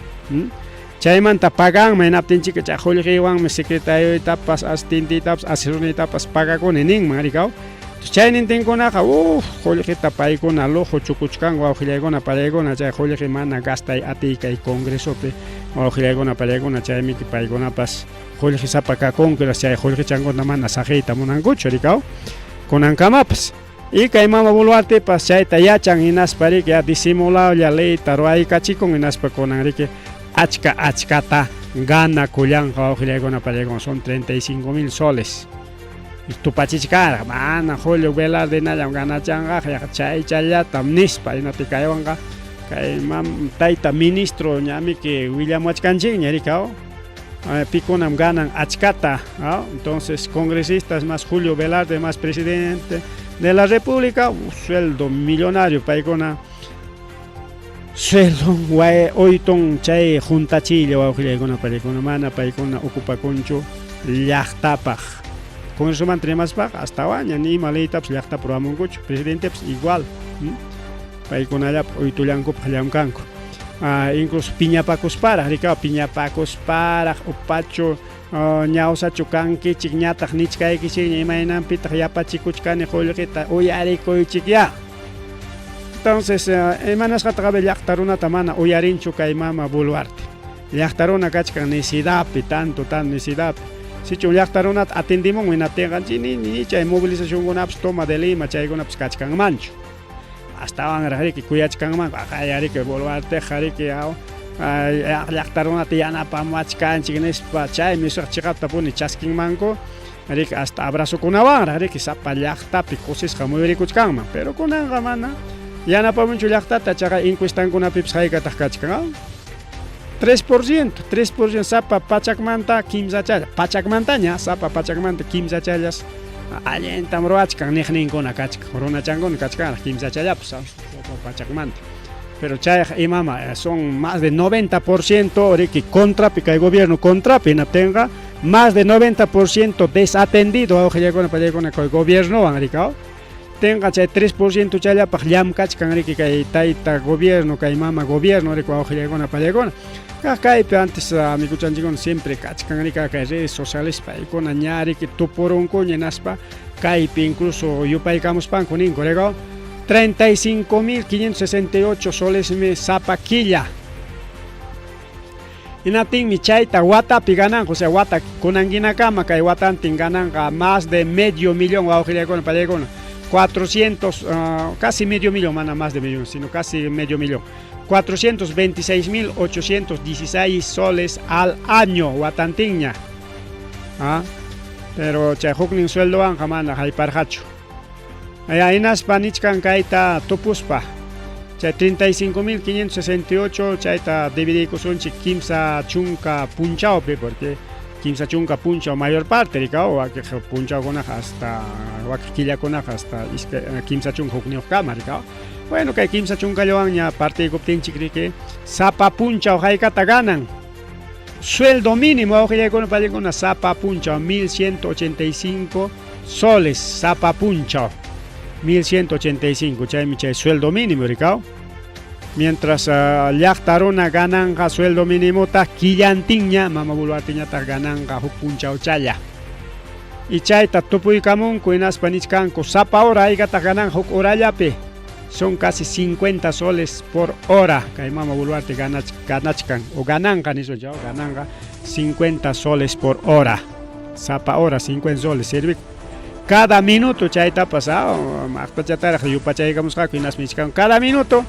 Chaymanta paganman hinaptinchik chay qullqiwanmi secretarioytapas asistenteytapas asesorniytapas pagakuni ninman rikaw. Chaynintinkunaqa uf qullqita paykuna lujo chukuchkanku wawqillaykuna pallaykuna chay qullqi mana gastay atiy kay congresopi wawqillaykuna pallaykuna chaymiki paykunapas qullqisapa kakunku chay qullqichankuta mana saqiyta munankuchu rikaw kunankamapas. Y kay mama Boluartepas chayta yachan hinaspa riki disimuladolla leyta ruwaykachikun hinaspa kunan riki achka achkata ganakullanqa wawqillaykuna pallaykuna son 35 mil soles. Tupachichkarqa mana Julio Velarde hinallam ganachanqa yaqa chaychallatam nispa hinaptin kaywanqa kay tayta ministro ñamiki willamuwachkanchikña rikaw pikunam ganan achkata, entonces congresistas más Julio Velarde más presidente De la República, sueldo millonario paykuna sueldo oyton chay juntachilla wawqillaykuna paykuna mana paykuna ocupakunchu llaqtapaq. Congresomanta rimaspaq astawanña ni ima leytapas llaqtapaq ruwamunkuchu, presidentepas igual. Paykunallapaq oytullankupaq llamkanku. Incluso piñapakusparaq, rikaw piñapakusparaq upachu ñawsachu kankichik ñataq nichkaykichikña imaynanpitaq yapachikuchkani qullqita uyarikuychikyá. Entonces, imanasqataq a ver llaqta runata mana uyarinchu kay mama Boluarte. Llaqta runa kachkan nisidapi, tanto tan nisidapi. Sichum llaqta runata atendimun hinaptinqa ni chay movilizacionkunapas toma de Lima chaykunapas kachkanmanchu. Astawanraq riki kuyachkanmanku aqaya riki Boluarteqa riki llaqta runata yanapamuwachkanchik nispa chaymi suq chiqaptapuni chaskinmanku riki hasta abrazokunawanraq riki sapa llaqtapi kusisqa muyurikuchkanman. Pero kunanqa mana yanapamunchu llaqtata chaqa encuestankunapipas haykataq kachkan. 3%, 3% sapa pachakmanta kimsachalla, pachakmantaña sapa pachakmanta kimsachallas allintam ruwachkan niqninkuna kachkan, runachankuna kachkanraq kimsachallapas sapa pachakmanta. Pero chayqa imama son más de 90% riki contrapi kay gobierno contrapi hinaptinqa más de 90% desatendido wawqillaykuna pallaykuna kay gobiernowan rikaw. Tenqa chay 3% chayllapaq llamkachkan riki kay tayta gobierno, kay mama gobierno riki wawqillaykuna pallaykuna. Kaq kaypi antes amiguchanchikkuna siempre kachkan riki kay redes sociales paykuna ña riki tupurunkuña hinaspa kaypi incluso yupaykamuspanku ninku rikaw 35.568 solesmi sapa killa. Hinaptinmi chayta watapi gananqa, o sea, wata kunankinakama kay watantin gananqa más de medio millón wawqillaykuna pallaykuna, 400, casi medio millón, mana más de millón, sino casi medio millón. 426.816 soles al año watantinña. Pero chay huknin sueldowanqa mana hayparqachu. Hinaspa nichkan kayta tupuspa chay 35.568 chayta dividiykusunchik kimsa chunka punchawpi, porque kimsa chunka punchaw mayor parte rikaw wakiq punchawkunaqa hasta wakiq killakunaqa hasta kimsa chunka hukniyuqkama rikaw. Bueno, kay kimsa chunkallawanña partiykuptinchik riki sapa punchaw haykata ganan. Sueldo mínimo wawqillaykuna pallaykuna sapa punchaw 1185 soles sapa punchaw 1185 chaymi chay sueldo mínimo rikaw. Mientras llaqta runa gananqa sueldo mínimota killantinña mama Boluarteñataq gananqa huk punchaw challa. Y chayta tupuykamunku hinaspa nichkanku sapa hora haykataq gananqa huk horallapi. Son casi 50 soles por hora kay mama Boluarte ganachkan o gananqa nisunchik gananqa 50 soles por hora. Sapa hora 50 soles sirve. Cada minuto chaytapas maqtachataraq yupachaykamusqaku hinaspa nichkanku cada minuto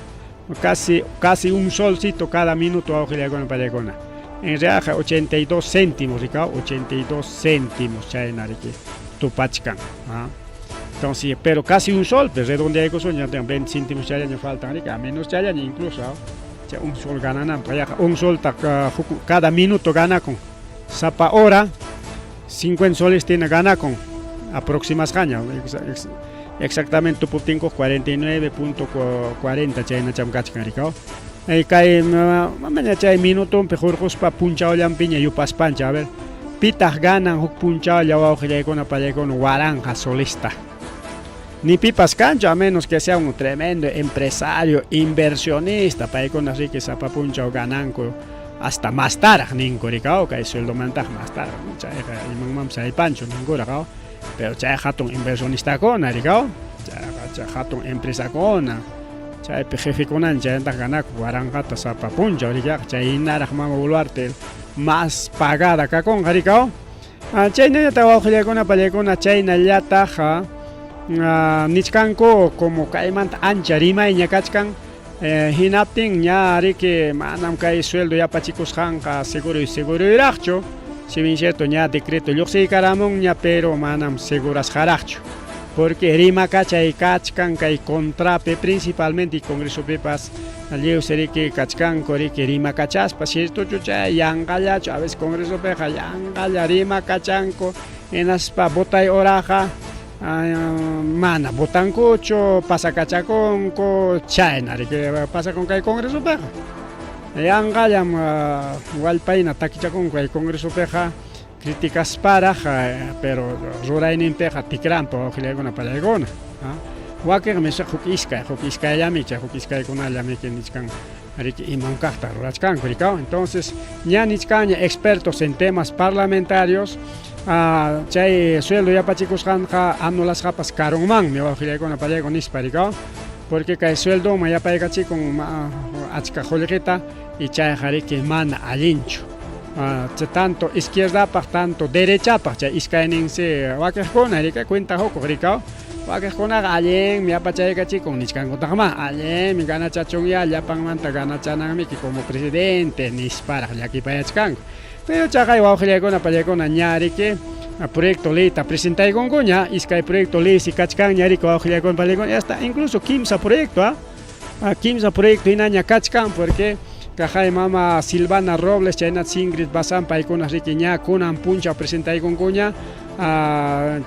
casi casi un solcito cada minuto wawqillaykuna pallaykuna. En realidad 82 céntimos rikaw 82 céntimos chayna riki tupachkan. Entonces, pero casi un sol, pues redondeaykusun ya 20 céntimos chayllaña faltan riki, a menos chayllaña incluso chay un sol ganananpaq yaqa un solta cada minuto ganakun. Sapa hora 50 soles tiene ganakun aproximasqaña exactamente tupuptinkuq 49.40 chaynacham kachkan rikaw. Kay mamaña chay minutonpi hurquspa punchawllanpiña yupaspanchik a ver pitaq ganan huk punchawlla wawqillaykuna pallaykuna waranqa solesta. Ni pipas kanchu a menos que sea un tremendo empresario, inversionista, paykuna riki sapa punchaw gananku hasta mastaraq ninku rikaw kay sueldomantaq mastaraq chayqa imanmanpas haypanchu ninkuraq pero chay hatun inversionistakuna rikaw chayqa chay hatun empresakuna chaypi jefekunan chayantaq ganaku waranqata sapa punchaw rikaqa chay hinaraq mama Boluarte más pagada kakunqa rikaw. Chaynallataq wawqillaykuna pallaykuna chaynallataq nichkanku como kaymanta ancha rimayña kachkan hinaptin ña riki manam kay sueldo yapachikusqanqa seguro seguroyraqchu. Si bien cierto ña decreto lluqsiykaramunña pero manam segurasqaraqchu. Porque rimakachay kachkan kay contrape principalmente y congresopipas lliw riki kachkanku riki rimakachaspa ciertochu chay yanqallachu a veces congresopiqa yanqalla rimakachanku hinaspa votay horaqa Mana votankuchu, pasakachakunku, chayna riki pasakun kay congresopiqa. Yanqallam wallpayna takichakunku kay congresopiqa criticasparaq, pero rurayninpiqa tikranpa wawqillaykuna pallaykuna. Wakinmi huk iskay, huk iskayllami chay huk iskaykunallami nichkan riki imam kaqta rurachkanku rikaw. Entonces ña nichkanña expertos en temas parlamentarios chay sueldo yapachikusqanqa anulasqapas karunmanmi wawqillaykuna pallaykuna nispa rikaw, porque kay sueldoman yapaykachikun achka qullqita y chayqa riki mana allinchu. Tanto izquierdapaq tanto derechapaq chay iskayninsi wakiqkuna rika cuenta hukuq rikaw. Wakiqkunaqa allinmi yapachaykachikun nichkankutaqmá, allinmi ganachachunya llapanmanta ganachananmiki como presidente nisparaq llakipayachkanku. Pero chaqay wawqillaykuna pallaykuna ña riki proyecto leyta presentaykunkuña, iskay proyecto ley si kachkanña riki wawqillaykuna pallaykuna, hasta incluso kimsa proyecto, kimsa proyecto hinaña kachkan, porque kaqay mama Silvana Robles chaynata Ingrid Bazán paykuna riki ña kunan punchaw presentaykunkuña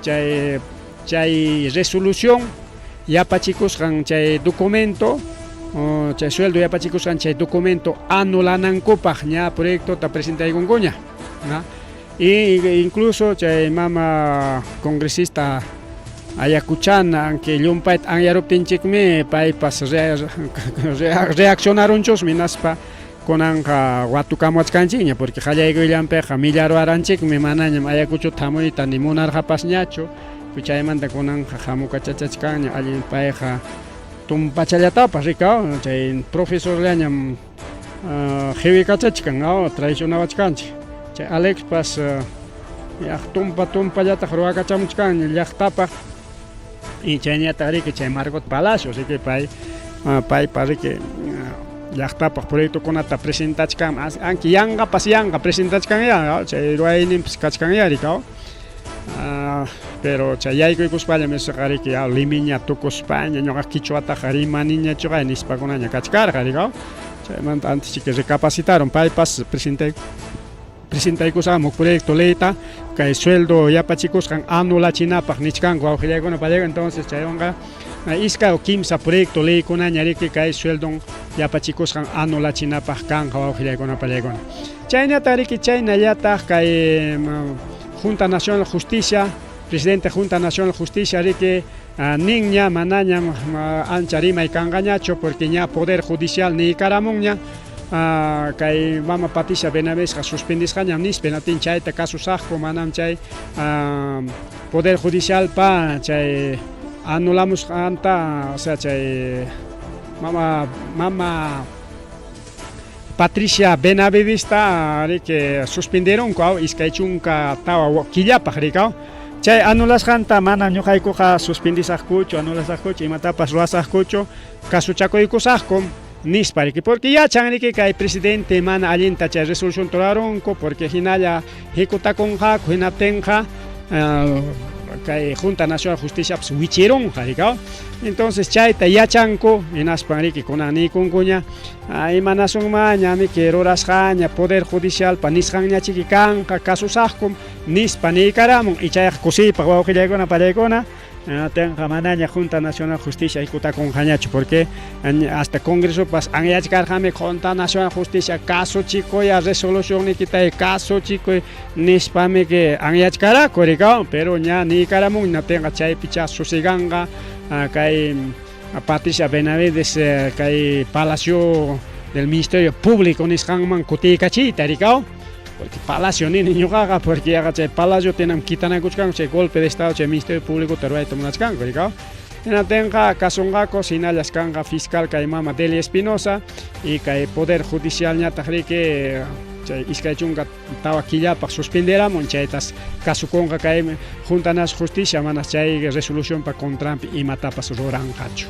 chay chay resolución yapachikusqan chay documento, chay sueldo yapachikusqan chay documento anulanankupaq ña proyectota presentaykunkuña. Y incluso chay mama congresista Ayacuchana, aunque llumpayta anyaruptinchikmi paypas reaccionarunchusmi hinaspa kunanqa watukamuwachkanchikña, porque qallaykuyllanpiqa millaruwaranchikmi, manañam Ayacuchota hamuyta ni munarqapasñachu, chaymanta kunanqa hamukachachachkanña allin payqa tumpachallatapas rikaw chay profesorllañam qiwikachachkan traicionawachkanchik. Chay Alexpas yaq tumpa tumpallataq ruwakachamuchkanña llaqtapaq y chayñataq riki chay Margot Palacios riki pay paypa riki llaqtapaq proyectokunata presentachkan, anki yanqapas yanqa presentachkan ya chay ruwayninpas kachkan ya rikaw. Pero chay yaykuykuspallam esoqa riki limiña tukuspaña ñuqa quichuataqa rimaniñachuqa nispakunaña kachkarqa rikaw. Chaymanta antes chiki recapacitaron paypas presentaykusqan huk proyecto leyta kay sueldo yapachikusqan anulachinapaq nichkanku wawqillaykuna pallaykuna. Entonces chaywanqa iskay o kimsa proyecto leykunaña riki kay sueldon yapachikusqan anulachinapaq kanqa wawqillaykuna pallaykuna. Chaynataq riki chaynallataq kay Junta Nacional Justicia, presidente Junta Nacional Justicia riki ninña manañam ancha rimay kanqañachu, porque ña Poder Judicial niykaramunña kay mama Patricia Benavidesqa suspendisqañam nispa, hinaptin chayta kasusaqku, manam chay Poder Judicialpa chay anulamusqanta, o sea chay mama Patricia Benavidesta riki suspenderunku 24 killapaq rikaw. Chay anulasqanta mana ñuqaykuqa suspendisaqkuchu, anulasaqkuchu, imatapas ruwasaqkuchu, kasuchakuykusaqkum nispa riki, porque yachan riki kay presidente mana allinta chay resolución rurarunku, porque hinalla hikutakunqaku, hinaptinqa kay Junta Nacional Justicia wichirunqa rikaw. Entonces chayta yachanku, hinaspan riki kunan niykunkuña imanasunmaña miki rurasqaña Poder Judicialpa nisqanñachiki kanqa kasusaqkum nispa niykaramun. Y chayqa kusiypaq wawqillaykuna pallaykuna, tenqa manaña Junta Nacional Justicia hikutakunqañachu, porque hasta Congresopas anyachkarqami Junta Nacional Justicia kasuchikuya resolución nikitay kasuchikuy nispami que anyachkaraku rikaw, pero ña niykaramun natinqa chaypicha susiganqa kay Patricia Benavides kay Palacio del Ministerio Público nisqanman kutiykachiyta rikaw, porque Palacio nini ñuqaqa, porque yaqa chay Palacio tinam kitanakuchkanku chay golpe de estado chay Ministerio Público ruwayta munachkanku rikaw. Hinaptinqa kasunqaku hinallas kanqa fiscal kay mama Delia Espinosa y kay Poder Judicial ñataq riki chay 24 killapaq suspenderamun, chaytas kasukunqa kay Junta Nacional Justicia, manas chay resolucionpa contranpi imatapas ruranqachu.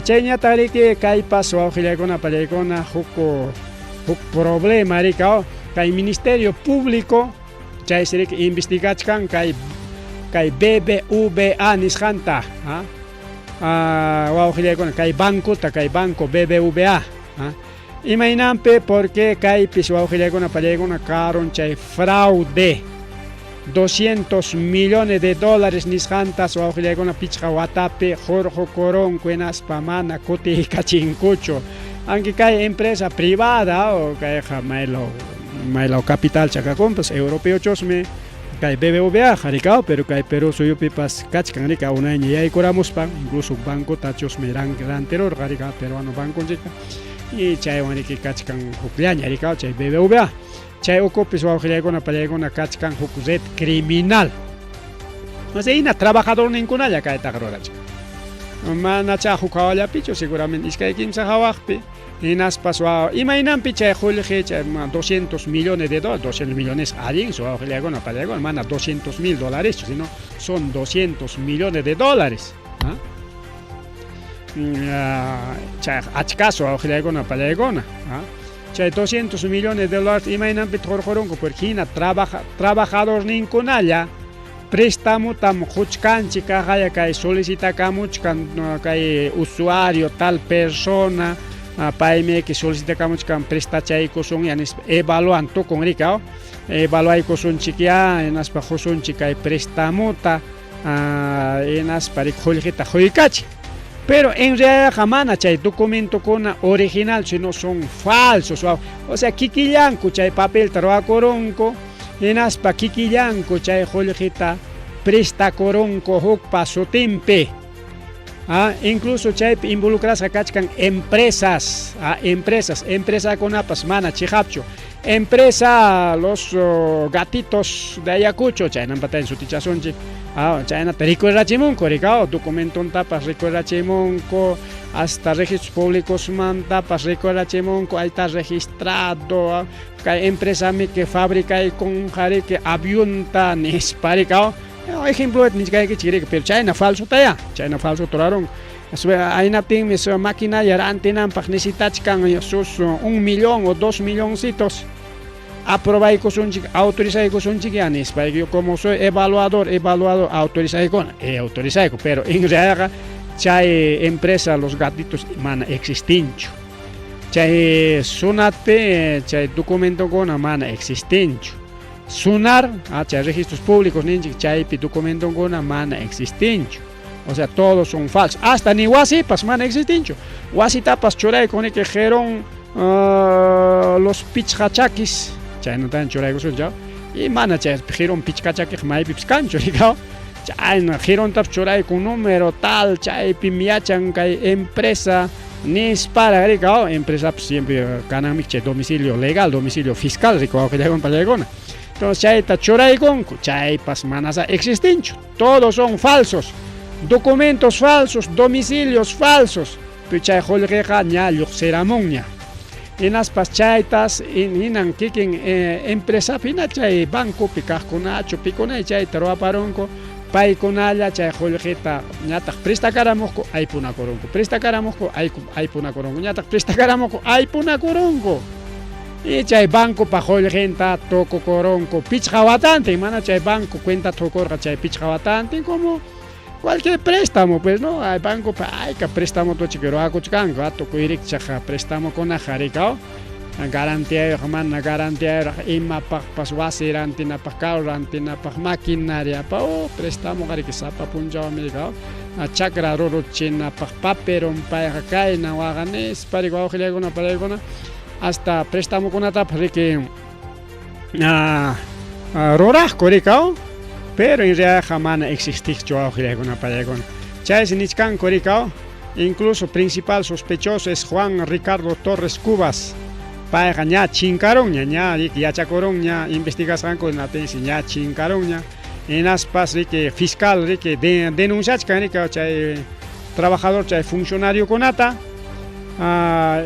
Chayñataq riki kaypas wawqillaykuna pallaykuna huk problema rikaw kay Ministerio Público chaysi riki investigachkan kay BBVA nisqanta, wawqillaykuna kay bancota, kay banco BBVA. Imaynanpi, porque kaypis wawqillaykuna pallaykuna karun chay fraude. 200 millones de dólares nisqantas wawqillaykuna pichqa watapi hurqukurunku hinaspa mana kutiykachinkuchu. Aunque kay empresa privada o kayqa maylaw maylaw capital chakakunpas europeochusmi kay BBVA rikaw, pero kay Perú suyupipas kachkan rika unayña yaykuramuspan, incluso bancota chusmi rantirurqa rika peruano banconchikta y chaywan riki kachkan hukllaña rikaw chay BBVA. Chay ukupis wawqillaykuna pallaykuna kachkan huk red criminal. O hina trabajadorninkunalla kaytaqa rurachkan. Manacha huk hawallapichu, seguramente iskay kimsa hawaqpi. Hinaspas wa imaynanpi chay qullqi chay 200 millones de dólares, 200 millones allin su wawqillaykuna pallaykuna, mana 200 mil dólares, sino son 200 millones de dólares. ¿Ah? Chay achkasu wawqillaykuna pallaykuna. ¿Ah? Chay 200 millones de dólares imaynanpi hurqurunku, porque hina trabajadorninkunalla préstamotam quchkanchik kaqaya kay solicitakamuchkan kay usuario tal persona, paymi que solicitakamuchkan prestachaykusun nispa evaluan tukun rika evaluaykusunchik ya hinaspa qusunchik kay préstamuta, hinaspa qullqita quykachin. Pero en realidad mana chay documentokuna original, sino son falsos. O sea, kikillanku chay papelta ruwakurunku, hinaspa kikillanku chay qullqita prestakurunku hukpa sutinpi. Incluso chaypi involucrasqa kachkan empresas, empresas, empresakunapas mana chiqapchu. Empresa Los Gatitos de Ayacucho, chaynampatañ sutichasunchik, chaynata rikurachimunku, rikaw, documentontapas rikurachimunku, hasta registros públicos mantapas rikurachimunku, ahí está registrado, kay empresami que fabricaykun que avionta nispa rikaw. Ejemplo nichkaykichik, pero chayna falso taya, chayna falso rurarun. Aynaptinmi su maquinaria rantinanpaq necesitachkan sus 1 millón o 2 milloncitos. Aprobaykusunchik, autorizaykusunchik ya nispa. Yo como soy evaluador, evaluador, autorizayku, autorizayku, pero en realidad chay empresa Los Gatitos mana existinchu. Chay SUNATpi chay documentokuna mana existinchu. SUNAR, chay registros públicos ninchik, chaypi documentokuna mana existinchu. O sea, todos son falsos. Hasta ni wasipas mana existinchu. Wasitapas churayku niki Jirón Los Pichqachakis. Chaynatan churaykusunchik. Y mana chay Jirón Pichqachakis maypipas kanchu, rikaw. Chayna Jirontapas churayku número tal, chaypim yachan kay empresa nispara rikaw. Empresapas siempre kananmi chay domicilio legal, domicilio fiscal, rikaw pallaykuna. Entonces chayta churaykunku, chaypas manasa existinchu. Todos son falsos. Documentos falsos, domicilios falsos. Pero chay qullqiqa ña lluqsiramunña. Hinaspas chaytas hinan kikin empresapi hina chay bancopi kaqkunachu pikuna chayta ruwaparunku, paykunalla chay qullqita ñataq prestakaramuqku aypunakurunku, prestakaramuqku aypunakurunku, ñataq prestakaramuqku aypunakurunku. Y chay bancopa qullqinta tukukurunku pichqa watantin, mana chay banco cuenta tukurqa chay pichqa watantin como cualquier préstamo, pues no, hay banco ayka préstamo tuchik ruwakuchkanku, tukuy rikchaq préstamokunaqa rikaw, garantiayuq mana garantiayuq imapaqpas wasi rantinapaq, carro rantinapaq, maquinariapaq, oh, préstamoqa riki sapa punchawmi rikaw, chakra ruruchinapaq, paperon payqa kayna waqa nispa riki wawqillaykuna panaykuna hasta préstamokunatapas riki ruraqku rikaw, pero en realidad mana existiqchu wawqillaykuna panaykuna. Chaysi nichkanku rikaw, incluso principal sospechoso es Juan Ricardo Torres Cubas. Payqa ña chinkarunña, ña riki yachakurunña, investigasqanku hinaptinsi ña chinkarunña. Hinaspas riki fiscal riki denunciachkan riki chay trabajador, chay funcionariokunata.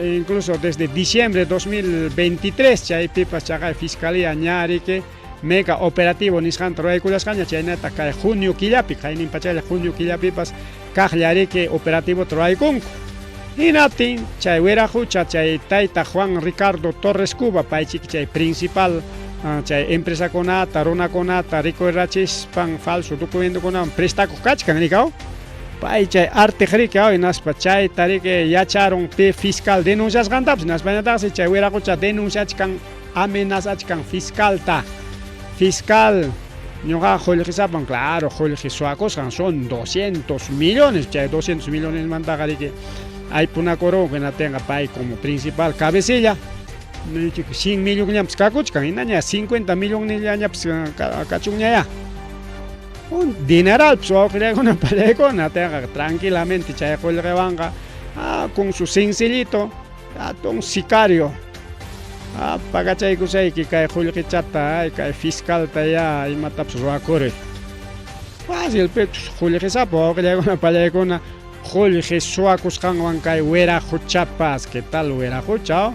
Incluso desde diciembre de 2023 chaypipas chaqay fiscalía ña riki mega operativo nisqanta ruraykullasqaña, chaynata kay junio killapi, qaynin pachalla junio killapipas kaqlla riki operativo ruraykunku. Hinaptin chay wiraqucha chay tayta Juan Ricardo Torres Cuba paychiki chay principal chay empresakunata runakunata rikurachispan falso documentokunawan prestakuq kachkan rikaw. Pay chay artiq riki hinaspa chayta riki yacharun pi fiscal denunciasqantapas, hinaspañataqsi chay wiraqucha denunciachkan, amenazachkan fiscalta. Fiscal, Ñuqaqa qullqisapam, claro, qullqi suwakusqan son 200 millones, chay 200 millonesmantaqa riki aypunakurunku, hinaptinqa pay como principal cabecilla nichik 100 millonñapas kakuchkan, hinaña 50 millonnillañapas kachunñayá. Un dineralpas wawqillaykuna pallaykuna, tinqa tranquilamente chay qullqiwanqa ah, con su sencillito hatun sicario ah, pagachaykusayki kay qullqichata, ay, kay fiscalta ya imatapas ruwakuruy. Fácil pechus qullqisapa wawqillaykuna pallaykuna qullqi suwakusqanwan kay wiraquchapas, ¿qué tal wiraqucha?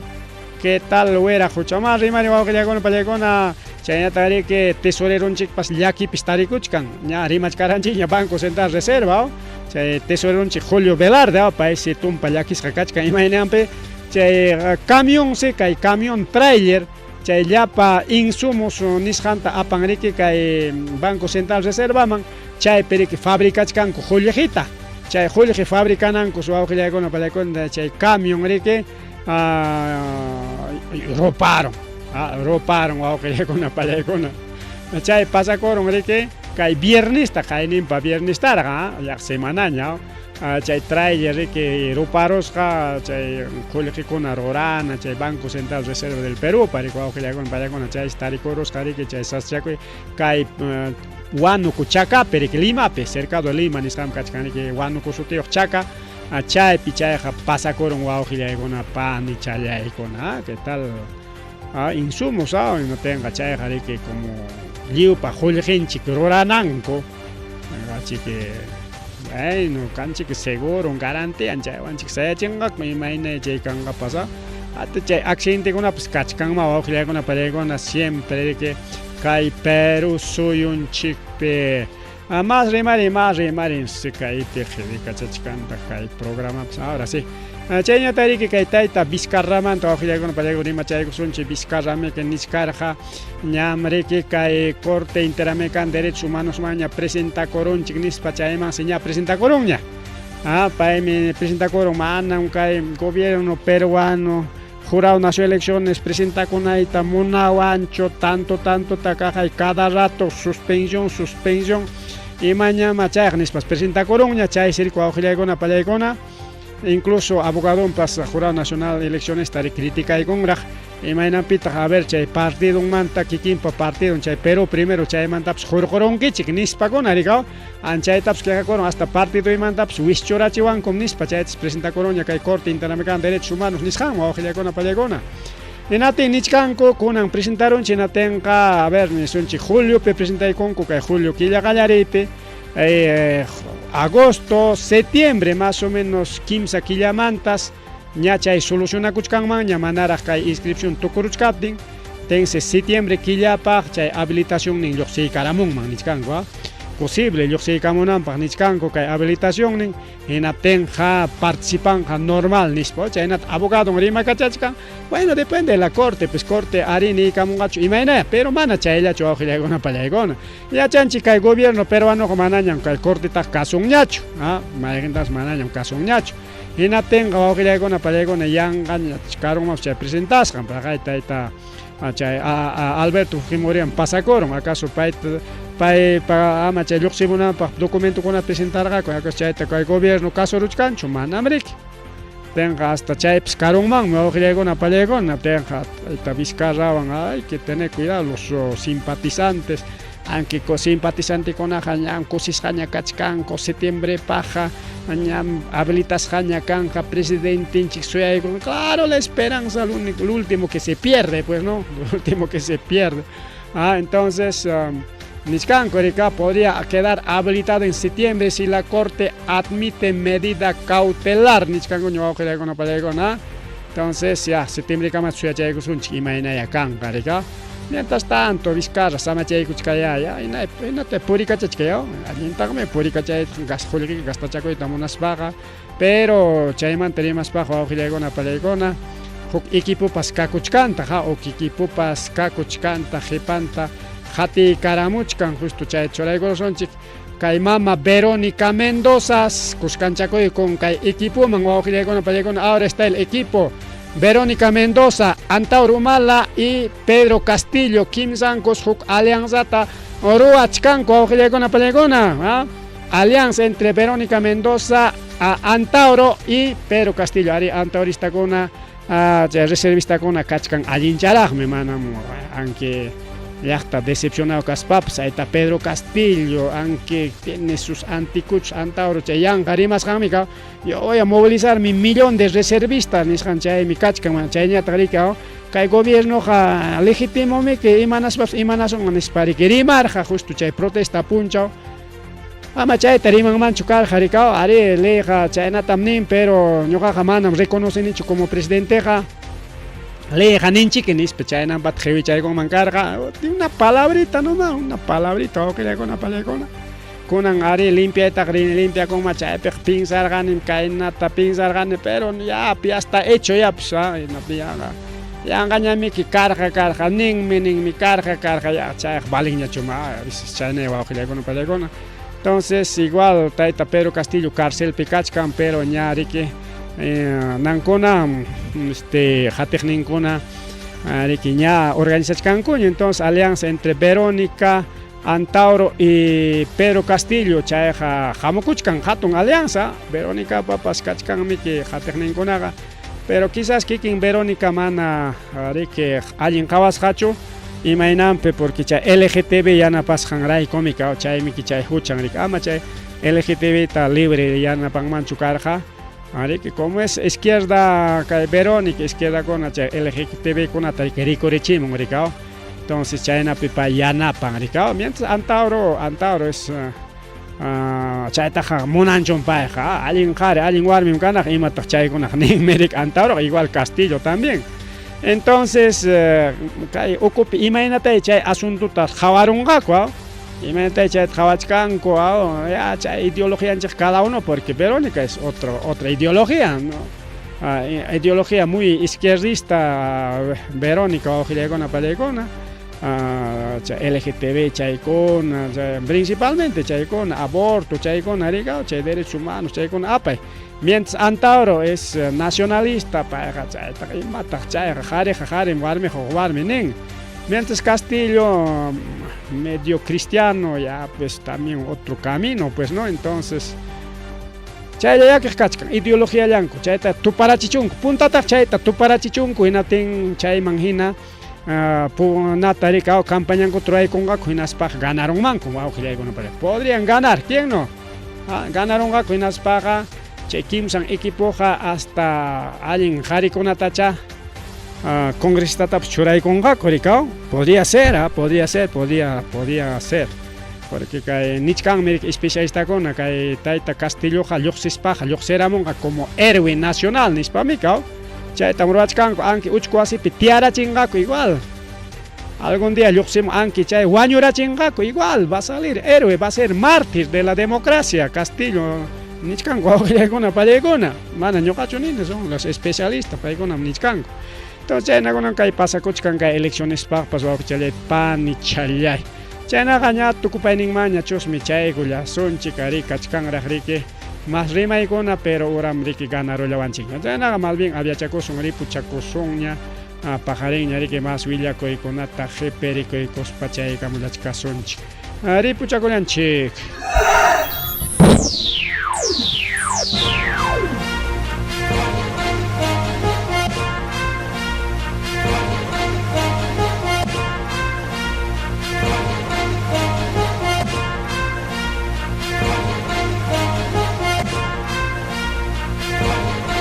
¿Qué tal wiraqucha? Ma rimani wawqillaykuna pallaykuna, chaynata riki tesoreronchikpas llakipis tarikuchkan, ña rimachkaranchikña Banco Central Reserva, chay tesoreronchik Julio Velarde, paysi tumpa llakisqa kachkan imaynanpi chay camionsi kay camión trailer chay llapa insumos nisqanta apan riki kay Banco Central Reservaman, chaypi riki fabricachkanku qullqita, chay qullqi fabricanankus wawqillaykuna pallaykuna chay camión riki ruparon, ruparon wawqillaykuna pallaykuna, chay pasakurun riki kay viernesta qayninpa viernestarqa ya semanaña chay trailer riki ruparusqa chay qullqikuna rurana chay Banco Central Reserva del Perú riki wawqillaykuna pallaykuna chaysi tarikurusqa riki chay sasachakuy kay Huánuco chakapi riki Limapi, cercado de Lima nisqanpi kachkan riki Huánuco sutiyuq chaka, chaypi chayqa pasakurun wawqillaykuna panichallaykuna, ¿qué tal? Insumos imatinqa chayqa riki como lliwpa qullqinchik rurananku, achiki bueno kanchik seguro garantian chaywanchik sayachinqaku imayna chay kanqapas hasta chay accidentekunapas kachkanma wawqillaykuna pallaykuna siempre riki kay Perú suyunchikpi. Más rimarin, más rimarin kaypi qhipikachachkantaq kay programapas ahora sí. Chayñata riki kay tayta Vizcarramanta wawqillaykuna pallaykuna rimachaykusunchik Vizcarramiki nichkarqa ñam riki kay Corte Interamericana de Derechos Humanosmanña presentakurunchik nispa chaymansi ña presentakurunña. Paymi presentakurun manam kay gobierno peruano Jurado Nacional de Elecciones presentakunayta munawanchu, tanto tanto takaqay cada rato suspensión, suspensión, imañama chayqa nispas presentakurunña, chay sirku wawqillaykuna pallaykuna, incluso abogadonpas Jurado Nacional de Elecciones tari criticaykunraq, imaynanpitaq a ver chay partidonmanta kikinpa partidon chay Perú primero chaymantapas hurqurunkichik nispakuna rikaw, anchaytapas quejakurun hasta partidoymantapas wischurachiwankum nispa chaytas presentakuruña kay Corte Interamericana de Derechos Humanos nisqanman wawqillaykuna pallaykuna. Hinatin nichkanku kunan presentarunchik hinatinqa a ver nisunchik juliopi presentaykunku kay julio killa qallariypi agosto, septiembre más o menos kimsa killamantas ña chay solucionakuchkanmanña manaraq kay inscripción tukuruchkaptin tense septiembre killapaq chay habilitacionnin lluqsiykaramunman nichkanku posible lluqsiykamunanpaq nichkanku kay habilitacionnin hinaptinqa participanqa normal nispa chaynata abogadon rimakachachkan bueno depende de la corte pues corte ari niykamunqachu imaynaya pero mana chayllachu wawqillaykuna pallaykuna yachanchik kay gobierno peruanoqa manañam kay cortetaqa kasunñachu mayqintapas manañam kasunñachu hinaptinqa wawqillaykuna pallaykuna yanqaña karunmanpas chay presentasqan paqay tayta chay Alberto Fujimoriwan pasakurun acaso payta paypa ama chay lluqsimunanpaq documentokuna presentarqaku acaso chayta kay gobierno kasuruchkanchu manam riki tenqa hasta chaypas karunmanmi wawqillaykuna pallaykuna tenqa tayta Vizcarrawan hay que tener cuidado los simpatizantes aunque simpatizantekunaqa ñam kusisqaña kachkanku septiembrepaqqa ñam habilitasqaña kanqa presidentenchik suyaykun claro la esperanza lo único lo último que se pierde pues no lo último que se pierde entonces nichkanku rika podría quedar habilitado en septiembre si la corte admite medida cautelar nichkankuña wawqillaykuna pallaykuna entonces ya septiembrekama suyachaykusunchik imaynaya kanqa rika mientras tanto Vizcarra samachaykuchkaya ya hinata purikachachkaya allintaqmi purikachayta qullqiki gastachakuyta munaspaqa pero chaymanta rimaspaqa wawqillaykuna pallaykuna huk equipopas kakuchkantaq huk equipopas kakuchkantaq qhipanta qatiykaramuchkan justo chay churaykurusunchik kay mama Verónica Mendoza kuskanchakuykun kay equipoman wawqillaykuna pallaykuna ahora está el equipo. Verónica Mendoza, Antauro Humala y Pedro Castillo kimsankus huk alianzata ruwachkanku, wawqillaykuna pañaykuna. Alianza entre Verónica Mendoza, Antauro y Pedro Castillo. Ari, antauristakuna, chay reservistakuna kachkan allincharaqmi, manam aunque llaqta decepcionado kaspapas. Ahí Pedro Castillo, aunque tiene sus anticuchos Antauro, chay yanqa rimasqanmi ka, "Yo voy a movilizar mi millón de reservistas" nisqan, chaymi kachkan. Chayñataq riki, kay gobiernoqa legítimo que imanaspapas imanasunman nispa riki rimarqa justo chay protesta punchaw. Ama chayta rimanmanchu karqa rikaw. Ari, leyqa chaynatam nin, pero ñuqaqa manam reconocenichu como presidenteqa, leyqa ninchiki nispa chaynanpata qiwichaykunman karqa. Una palabrita nomás, una palabrita, wawqillaykuna pallaykuna. Kunan ari limpiaytaqa limpiakunman. Chaypiqa pinsarqani, kaynata pinsarqani, pero ya ya está hecho ya pues. Yanqa yanqañamiki karqa karqa ninmi ninmi karqa karqa ya chayqa valinñachu ma a veces chaynay, wawqillaykuna pallaykuna. Entonces igual tayta Pedro Castillo carcelpi kachkan, pero ña riki nankuna hatiqninkuna riki ña organizachkankuña. Entonces alianza entre Verónica, Antauro y Pedro Castillo, chayqa hamukuchkan hatun alianza. Verónica papas kachkanmiki hatiqninkunaqa, pero quizás kikin Verónica mana riki allin qhawasqachu imaynanpi, porque chay LGTB yanapasqanraykumi, chaymiki chay huchan riki. Ama chay LGTB ta libre yanapanmanchu karqa riki. Como es izquierda kay Verónica, izquierdakuna chay LGTB kunata riki rikurichimun riki. Entonces chaynapi pay yanapan riki. Mientras Antauro es chaytaqa munanchun payqa, allin qhari allin warmim kanaq, imataq chaykunaq ninmi riki Antauro, igual Castillo también. Entonces kay ukupi imaynatay chay asuntota qhawarunqaku, imaynatay chayta qhawachkanku, ya chay ideologianchik cada uno, porque Verónica es otra ideología, ¿no? Ideología muy izquierdista Verónica, wawqillaykuna pallaykuna, chay LGTB chaykuna, principalmente chaykuna, aborto chaykuna rika, chay derechos humanos chaykuna apay. Mientras Antauro es nacionalista, payqa chaytaqa imataq chayqa, qhariqa qharim, warmiqa warmi nin. Mientras Castillo medio cristiano, ya pues también otro camino, pues, ¿no? Entonces chayllayakiq kachkan ideologiallanku, chayta tuparachichunku puntataq, chayta tuparachichunku, hinaptin chayman hina nata rika campañankuta ruraykunqaku, hinaspaqa ganarunmanku, wawqillaykuna. Podrían ganar, ¿quién no? Ganarunqaku, hinaspaqa chay kimsan equipoqa hasta allin qharikunatacha congresistatapas churaykunqaku rikaw. Podría ser, podría ser, podría ser, porque kay nichkanmi especialistakuna kay tayta Castilloqa lluqsispaqa lluqsiramunqa como héroe nacional nispami kaw. Chaytam ruwachkanku, anki uchku wasipi tiyarachinqaku, igual algún día lluqsimun, anki chay wañurachinqaku, igual va a salir héroe, va a ser mártir de la democracia Castillo nichkanku, wawqillaykuna pallaykuna. Mana ñuqachu nini, son los especialistas, paykunam nichkanku. Entonces chaynakunan kay pasakuchkan kay eleccionespaqpas, wawqichallay panichallay. Chaynaqa ña tukupayninmanña chusmi chaykullasunchik. Ari, kachkanraq riki mas rimaykuna, pero uram riki ganarullawanchik. Chaynaqa más bien aviachakusun, ripuchakusunña. Paqarinña riki mas willakuykunata qhiparikuykuspa chaykamullachkasunchik. Ripuchakullanchik.